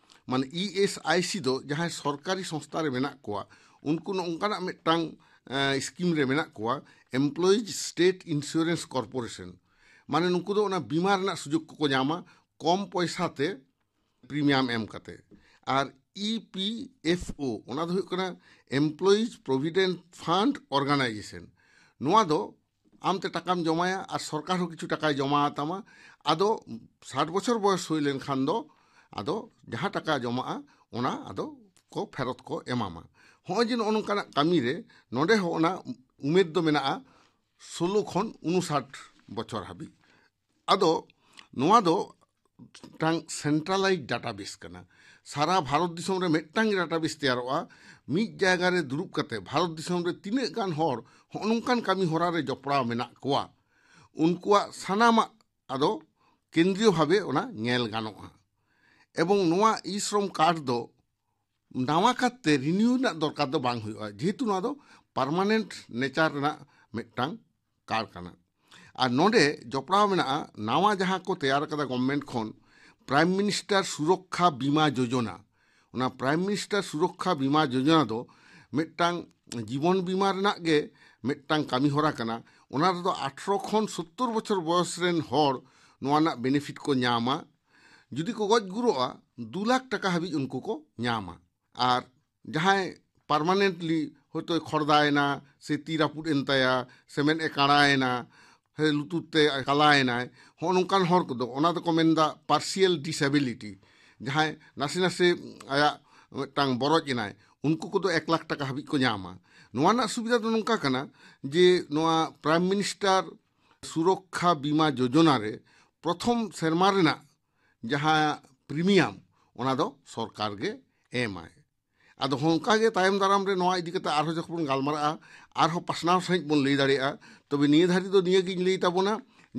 ᱢᱟᱱᱮ E S I C ᱫᱚ ᱡᱟᱦᱟᱸᱭ ᱥᱚᱨᱠᱟᱨᱤ ᱥᱚᱝᱥᱛᱷᱟ ᱨᱮ ᱢᱮᱱᱟᱜ ᱠᱚᱣᱟ, ᱩᱱᱠᱩ ᱱᱚᱝᱠᱟᱱᱟᱜ ᱢᱤᱫᱴᱟᱝ ᱥᱠᱤᱢ ᱨᱮ ᱢᱮᱱᱟᱜ ᱠᱚᱣᱟ, Employees State Insurance Corporation, ᱢᱟᱱᱮ ᱱᱩᱠᱩ ᱫᱚ ᱚᱱᱟ ᱵᱤᱢᱟ ᱨᱮᱱᱟᱜ ᱥᱩᱡᱳᱜᱽ ᱠᱚᱠᱚ ᱧᱟᱢᱟ ᱠᱚᱢ ᱯᱚᱭᱥᱟ ᱛᱮ, ᱯᱨᱤᱢᱤᱭᱟᱢ ᱮᱢ ᱠᱟᱛᱮ᱾ ᱟᱨ E P F O, ᱚᱱᱟ ᱫᱚ ᱦᱩᱭᱩᱜ ᱠᱟᱱᱟ Employees Provident Fund Organization᱾ ᱱᱚᱣᱟ ᱫᱚ ᱟᱢ ᱛᱮ ᱴᱟᱠᱟᱢ ᱡᱚᱢᱟᱭᱟ ᱟᱨ ᱥᱚᱨᱠᱟᱨ ᱦᱚᱸ ᱠᱤᱪᱷᱩ ᱴᱟᱠᱟᱭ ᱡᱚᱢᱟ ᱛᱟᱢᱟ᱾ ᱟᱫᱚ ᱥᱟᱴ ᱵᱚᱪᱷᱚᱨ ᱵᱚᱭᱚᱥ ᱦᱩᱭ ᱞᱮᱱᱠᱷᱟᱱ ᱫᱚ ᱟᱫᱚ ᱡᱟᱦᱟᱸ ᱴᱟᱠᱟ ᱡᱚᱢᱟᱜᱼᱟ, ᱚᱱᱟ ᱟᱫᱚ ᱠᱚ ᱯᱷᱮᱨᱚᱛ ᱠᱚ ᱮᱢᱟᱢᱟ᱾ ᱦᱚᱸᱜᱼᱚᱭ ᱡᱮ ᱱᱚᱜᱼᱚ ᱱᱚᱝᱠᱟᱱᱟᱜ ᱠᱟᱹᱢᱤ ᱨᱮ ᱱᱚᱰᱮ ᱦᱚᱸ ᱚᱱᱟ ᱩᱢᱮᱨ ᱫᱚ ᱢᱮᱱᱟᱜᱼᱟ ᱥᱳᱞᱳ ᱠᱷᱚᱱ ᱩᱱᱩᱥᱟᱴ ᱵᱚᱪᱷᱚᱨ ᱦᱟᱹᱵᱤᱡ᱾ ᱟᱫᱚ ᱱᱚᱣᱟ ᱫᱚ ᱢᱤᱫᱴᱟᱝ ᱥᱮᱱᱴᱨᱟᱞᱟᱭᱤᱡᱽ ᱰᱟᱴᱟᱵᱮᱥ ᱠᱟᱱᱟ᱾ ᱥᱟᱨᱟ ᱵᱷᱟᱨᱚᱛ ᱫᱤᱥᱚᱢ ᱨᱮ ᱢᱤᱫᱴᱟᱝ ᱜᱮ ᱰᱟᱴᱟᱵᱮᱥ ᱛᱮᱭᱟᱨᱚᱜᱼᱟ᱾ ᱢᱤᱫ ᱡᱟᱭᱜᱟ ᱨᱮ ᱫᱩᱲᱩᱵ ᱠᱟᱛᱮ ᱵᱷᱟᱨᱚᱛ ᱫᱤᱥᱚᱢ ᱨᱮ ᱛᱤᱱᱟᱹᱜ ᱜᱟᱱ ᱦᱚᱲ ᱦᱚᱸᱜᱼᱚ ᱱᱚᱝᱠᱟᱱ ᱠᱟᱹᱢᱤ ᱦᱚᱨᱟ ᱨᱮ ᱡᱚᱯᱲᱟᱣ ᱢᱮᱱᱟᱜ ᱠᱚᱣᱟ, ᱩᱱᱠᱩᱣᱟᱜ ᱥᱟᱱᱟᱢᱟᱜ ᱟᱫᱚ ᱠᱮᱱᱫᱨᱤᱭᱚ ᱵᱷᱟᱵᱮ ᱚᱱᱟ ᱧᱮᱞ ᱜᱟᱱᱚᱜᱼᱟ᱾ ᱮᱵᱚᱝ ᱱᱚᱣᱟ ᱤ ᱥᱨᱚᱢ ᱠᱟᱨᱰ ᱫᱚ ᱱᱟᱣᱟ ᱠᱟᱨᱛᱮ ᱨᱤᱱᱤᱭᱩ ᱨᱮᱱᱟᱜ ᱫᱚᱨᱠᱟᱨ ᱫᱚ ᱵᱟᱝ ᱦᱩᱭᱩᱜᱼᱟ, ᱡᱮᱦᱮᱛᱩ ᱱᱚᱣᱟ ᱫᱚ ᱯᱟᱨᱢᱟᱱᱮᱱᱴ ᱱᱮᱪᱟᱨ ᱨᱮᱱᱟᱜ ᱢᱤᱫᱴᱟᱝ ᱠᱟᱨᱰ ᱠᱟᱱᱟ᱾ ᱟᱨ ᱱᱚᱰᱮ ᱡᱚᱯᱲᱟᱣ ᱢᱮᱱᱟᱜᱼᱟ ᱱᱟᱣᱟ ᱡᱟᱦᱟᱸ ᱠᱚ ᱛᱮᱭᱟᱨ ᱠᱟᱫᱟ ᱜᱚᱵᱷᱢᱮᱱᱴ ᱠᱷᱚᱱ, ᱯᱨᱟᱭᱤᱢ ᱢᱤᱱᱤᱥᱴᱟᱨ ᱥᱩᱨᱚᱠᱠᱷᱟ ᱵᱤᱢᱟ ᱡᱳᱡᱚᱱᱟ᱾ ᱚᱱᱟ ᱯᱨᱟᱭᱤᱢ ᱢᱤᱱᱤᱥᱴᱟᱨ ᱥᱩᱨᱚᱠᱠᱷᱟ ᱵᱤᱢᱟ ᱡᱳᱡᱚᱱᱟ ᱫᱚ ᱢᱤᱫᱴᱟᱝ ᱡᱤᱵᱚᱱ ᱵᱤᱢᱟ ᱨᱮᱱᱟᱜ ᱜᱮ ᱢᱤᱫᱴᱟᱝ ᱠᱟᱹᱢᱤ ᱦᱚᱨᱟ ᱠᱟᱱᱟ᱾ ᱚᱱᱟ ᱨᱮᱫᱚ ᱟᱴᱷᱨᱚ ᱠᱷᱚᱱ ᱥᱳᱛᱛᱳᱨ ᱵᱚᱪᱷᱚᱨ ᱵᱚᱭᱚᱥ ᱨᱮᱱ ᱦᱚᱲ ᱱᱚᱣᱟ ᱨᱮᱱᱟᱜ ᱵᱮᱱᱤᱯᱷᱤᱴ ᱠᱚ ᱧᱟᱢᱟ᱾ ᱡᱩᱫᱤ ᱠᱚ ᱜᱚᱡ ᱜᱩᱨᱚᱜᱼᱟ, ᱫᱩ ᱞᱟᱠᱷ ᱴᱟᱠᱟ ᱦᱟᱹᱵᱤᱡ ᱩᱱᱠᱩ ᱠᱚ ᱧᱟᱢᱟ᱾ ᱟᱨ ᱡᱟᱦᱟᱸᱭ ᱯᱟᱨᱢᱟᱱᱮᱱᱴᱞᱤ ᱦᱚᱭᱛᱳᱭ ᱠᱷᱚᱲᱫᱟᱭᱮᱱᱟ, ᱥᱮ ᱛᱤ ᱨᱟᱹᱯᱩᱫ ᱮᱱ ᱛᱟᱭᱟ, ᱥᱮ ᱢᱮᱫ ᱮ ᱠᱟᱬᱟᱭᱮᱱᱟ, ᱥᱮ ᱞᱩᱛᱩᱨ ᱛᱮ ᱠᱟᱞᱟᱭᱮᱱᱟᱭ, ᱦᱚᱸᱜᱼᱚ ᱱᱚᱝᱠᱟᱱ ᱦᱚᱲ ᱠᱚᱫᱚ, ᱚᱱᱟ ᱫᱚᱠᱚ ᱢᱮᱱᱫᱟ ᱯᱟᱨᱥᱤᱭᱟᱞ ᱰᱤᱥᱮᱵᱤᱞᱤᱴᱤ, ᱡᱟᱦᱟᱸᱭ ᱱᱟᱥᱮ ᱱᱟᱥᱮ ᱟᱭᱟᱜ ᱢᱤᱫᱴᱟᱝ ᱵᱚᱨᱚᱡ ᱮᱱᱟᱭ, ᱩᱱᱠᱩ ᱠᱚᱫᱚ ᱮᱠ ᱞᱟᱠᱷ ᱴᱟᱠᱟ ᱦᱟᱹᱵᱤᱡ ᱠᱚ ᱧᱟᱢᱟ᱾ ᱱᱚᱣᱟ ᱨᱮᱱᱟᱜ ᱥᱩᱵᱤᱫᱷᱟ ᱫᱚ ᱱᱚᱝᱠᱟ ᱠᱟᱱᱟ ᱡᱮ ᱱᱚᱣᱟ ᱯᱨᱟᱭᱤᱢ ᱢᱤᱱᱤᱥᱴᱟᱨ ᱥᱩᱨᱚᱠᱠᱷᱟ ᱵᱤᱢᱟ ᱡᱳᱡᱚᱱᱟ ᱨᱮ ᱯᱨᱚᱛᱷᱚᱢ ᱥᱮᱨᱢᱟ ᱨᱮᱱᱟᱜ ᱡᱟᱦᱟᱸ ᱯᱨᱤᱢᱤᱭᱟᱢ, ᱚᱱᱟ ᱫᱚ ᱥᱚᱨᱠᱟᱨ ᱜᱮ ᱮᱢᱟᱭ᱾ ᱟᱫᱚ ᱚᱱᱠᱟ ᱜᱮ ᱛᱟᱭᱚᱢ ᱫᱟᱨᱟᱢ ᱨᱮ ᱱᱚᱣᱟ ᱤᱫᱤ ᱠᱟᱛᱮ ᱟᱨᱦᱚᱸ ᱡᱚᱠᱷᱚᱱ ᱵᱚᱱ ᱜᱟᱞᱢᱟᱨᱟᱜᱼᱟ, ᱟᱨᱦᱚᱸ ᱯᱟᱥᱱᱟᱣ ᱥᱟᱺᱦᱤᱡ ᱵᱚᱱ ᱞᱟᱹᱭ ᱫᱟᱲᱮᱭᱟᱜᱼᱟ᱾ ᱛᱚᱵᱮ ᱱᱤᱭᱟᱹ ᱫᱷᱟᱹᱨᱤᱡ ᱫᱚ ᱱᱤᱭᱟᱹ ᱜᱤᱧ ᱞᱟᱹᱭ ᱛᱟᱵᱚᱱᱟ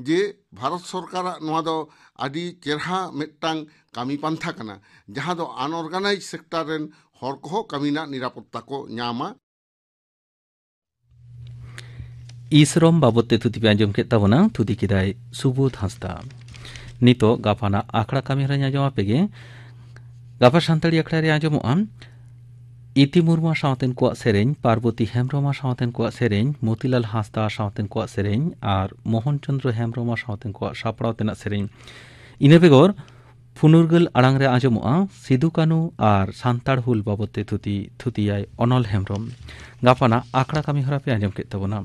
ᱡᱮ ᱵᱷᱟᱨᱚᱛ ᱥᱚᱨᱠᱟᱨᱟᱜ ᱱᱚᱣᱟ ᱫᱚ ᱟᱹᱰᱤ ᱪᱮᱨᱦᱟ ᱢᱤᱫᱴᱟᱝ ᱠᱟᱹᱢᱤ ᱯᱟᱱᱛᱷᱟ ᱠᱟᱱᱟ, ᱡᱟᱦᱟᱸ ᱫᱚ ᱟᱱᱚᱨᱜᱟᱱᱟᱭᱤᱡᱽ ᱥᱮᱠᱴᱟᱨ ᱨᱮᱱ ᱦᱚᱲ ᱠᱚᱦᱚᱸ ᱠᱟᱹᱢᱤ ᱨᱮᱱᱟᱜ ᱱᱤᱨᱟᱯᱚᱛᱛᱟ ᱠᱚ ᱧᱟᱢᱟ᱾ ᱤᱥᱨᱚᱢ ᱵᱟᱵᱚᱫ ᱛᱮ ᱛᱷᱩᱛᱤ ᱯᱮ ᱟᱸᱡᱚᱢ ᱠᱮᱫ ᱛᱟᱵᱚᱱᱟ, ᱛᱷᱩᱛᱤ ᱠᱮᱫᱟᱭ ᱥᱩᱵᱳᱫᱷ ᱦᱟᱸᱥᱫᱟ᱾ ᱱᱤᱛᱚᱜ ᱜᱟᱯᱟᱱᱟᱜ ᱟᱠᱷᱲᱟ ᱠᱟᱹᱢᱤ ᱦᱚᱨᱟᱧ ᱟᱸᱡᱚᱢ ᱟᱯᱮ ᱜᱮ᱾ ᱜᱟᱯᱟ ᱥᱟᱱᱛᱟᱲᱤ ᱟᱠᱷᱲᱟ ᱨᱮ ᱟᱸᱡᱚᱢᱚᱜᱼᱟ ᱤᱛᱤ ᱢᱩᱨᱢᱩ ᱥᱟᱶᱛᱮᱱ ᱠᱚᱣᱟᱜ ᱥᱮᱨᱮᱧ, ᱯᱟᱨᱵᱚᱛᱤ ᱦᱮᱢᱵᱨᱚᱢ ᱥᱟᱶᱛᱮᱱ ᱠᱚᱣᱟᱜ ᱥᱮᱨᱮᱧ, ᱢᱚᱛᱤᱞᱟᱞ ᱦᱟᱸᱥᱫᱟ ᱥᱟᱶᱛᱮᱱ ᱠᱚᱣᱟᱜ ᱥᱮᱨᱮᱧ ᱟᱨ ᱢᱳᱦᱚᱱ ᱪᱚᱸᱫᱽᱨᱚ ᱦᱮᱢᱵᱨᱚᱢ ᱥᱟᱶᱛᱮᱱ ᱠᱚᱣᱟᱜ ᱥᱟᱯᱲᱟᱣ ᱛᱮᱱᱟᱜ ᱥᱮᱨᱮᱧ᱾ ᱤᱱᱟᱹ ᱵᱮᱜᱚᱨ ᱯᱷᱩᱱᱩᱨᱜᱟᱹᱞ ᱟᱲᱟᱝ ᱨᱮ ᱟᱸᱡᱚᱢᱚᱜᱼᱟ ᱥᱤᱫᱩ ᱠᱟᱹᱱᱩ ᱟᱨ ᱥᱟᱱᱛᱟᱲ ᱦᱩᱞ ᱵᱟᱵᱚᱫ ᱛᱮ ᱛᱷᱩᱛᱤ, ᱛᱷᱩᱛᱤᱭᱟᱭ ᱚᱱᱚᱞ ᱦᱮᱢᱵᱨᱚᱢ᱾ ᱜᱟᱯᱟᱱᱟᱜ ᱟᱠᱷᱲᱟ ᱠᱟᱹᱢᱤ ᱦᱚᱨᱟ ᱯᱮ ᱟᱸᱡᱚᱢ ᱠᱮᱫ ᱛᱟᱵᱚᱱᱟ᱾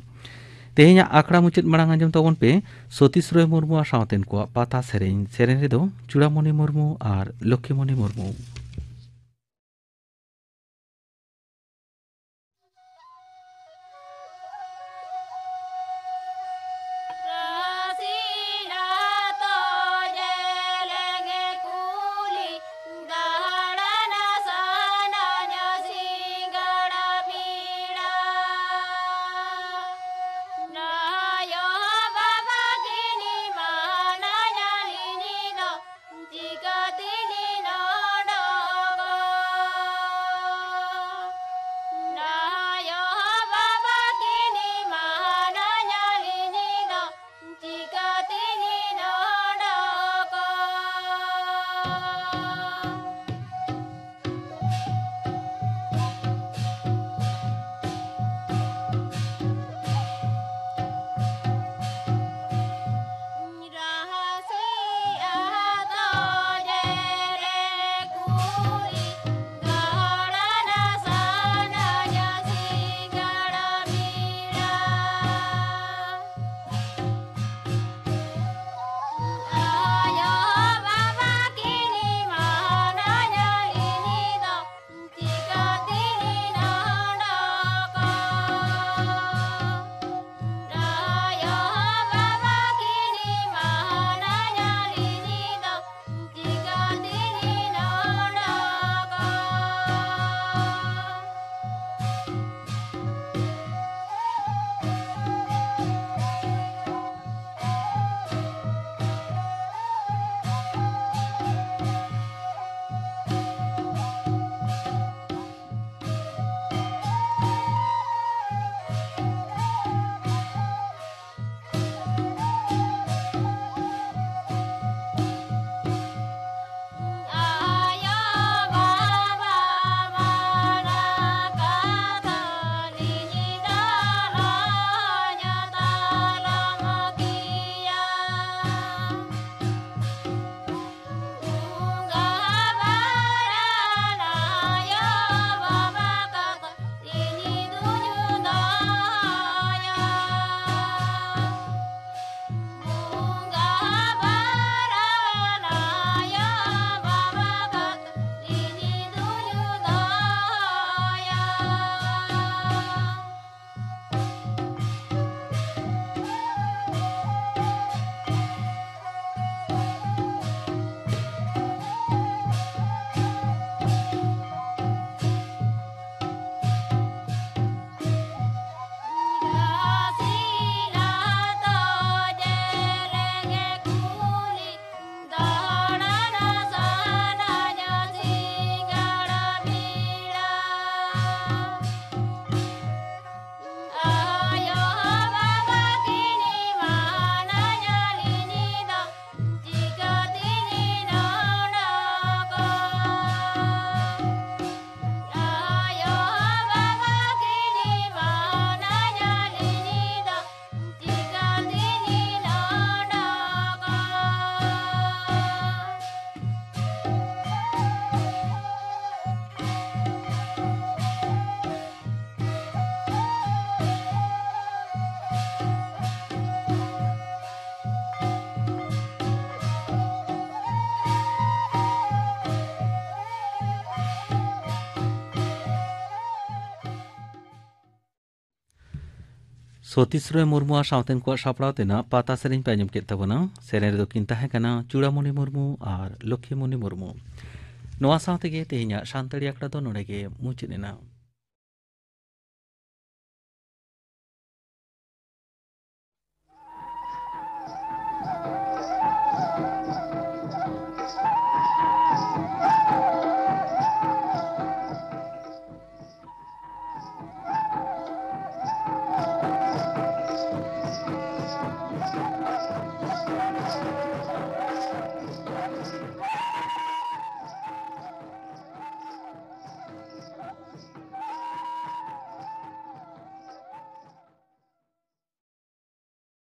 ᱛᱮᱦᱮᱧᱟᱜ ᱟᱠᱷᱲᱟ ᱢᱩᱪᱟᱹᱫ ᱢᱟᱲᱟᱝ ᱟᱸᱡᱚᱢ ᱛᱟᱵᱚᱱ ᱯᱮ ᱥᱚᱛᱤᱥ ᱨᱚᱭ ᱢᱩᱨᱢᱩᱣᱟᱜ ᱥᱟᱶᱛᱮᱱ ᱠᱚᱣᱟᱜ ᱯᱟᱛᱟ ᱥᱮᱨᱮᱧ᱾ ᱥᱮᱨᱮᱧ ᱨᱮᱫᱚ ᱪᱩᱲᱟᱢᱚᱱᱤ ᱢᱩᱨᱢᱩ ᱟᱨ ᱞᱚᱠᱠᱷᱤᱢᱚᱱᱤ ᱢᱩᱨᱢᱩ᱾ ᱥᱚᱛᱤᱥ ᱨᱚᱭ ᱢᱩᱨᱢᱩ ᱟᱨ ᱥᱟᱶᱛᱮᱱ ᱠᱚᱣᱟᱜ ᱥᱟᱯᱲᱟᱣ ᱛᱮᱱᱟᱜ ᱯᱟᱛᱟ ᱥᱮᱨᱮᱧ ᱯᱮ ᱟᱸᱡᱚᱢ ᱠᱮᱫ ᱛᱟᱵᱚᱱᱟ᱾ ᱥᱮᱨᱮᱧ ᱨᱮᱫᱚ ᱠᱤᱱ ᱛᱟᱦᱮᱸ ᱠᱟᱱᱟ ᱪᱩᱲᱟᱢᱚᱱᱤ ᱢᱩᱨᱢᱩ ᱟᱨ ᱞᱚᱠᱠᱷᱤᱢᱚᱱᱤ ᱢᱩᱨᱢᱩ᱾ ᱱᱚᱣᱟ ᱥᱟᱶ ᱛᱮᱜᱮ ᱛᱮᱦᱮᱧᱟᱜ ᱥᱟᱱᱛᱟᱲᱤ ᱟᱠᱷᱲᱟ ᱫᱚ ᱱᱚᱰᱮ ᱜᱮ ᱢᱩᱪᱟᱹᱫ ᱮᱱᱟ᱾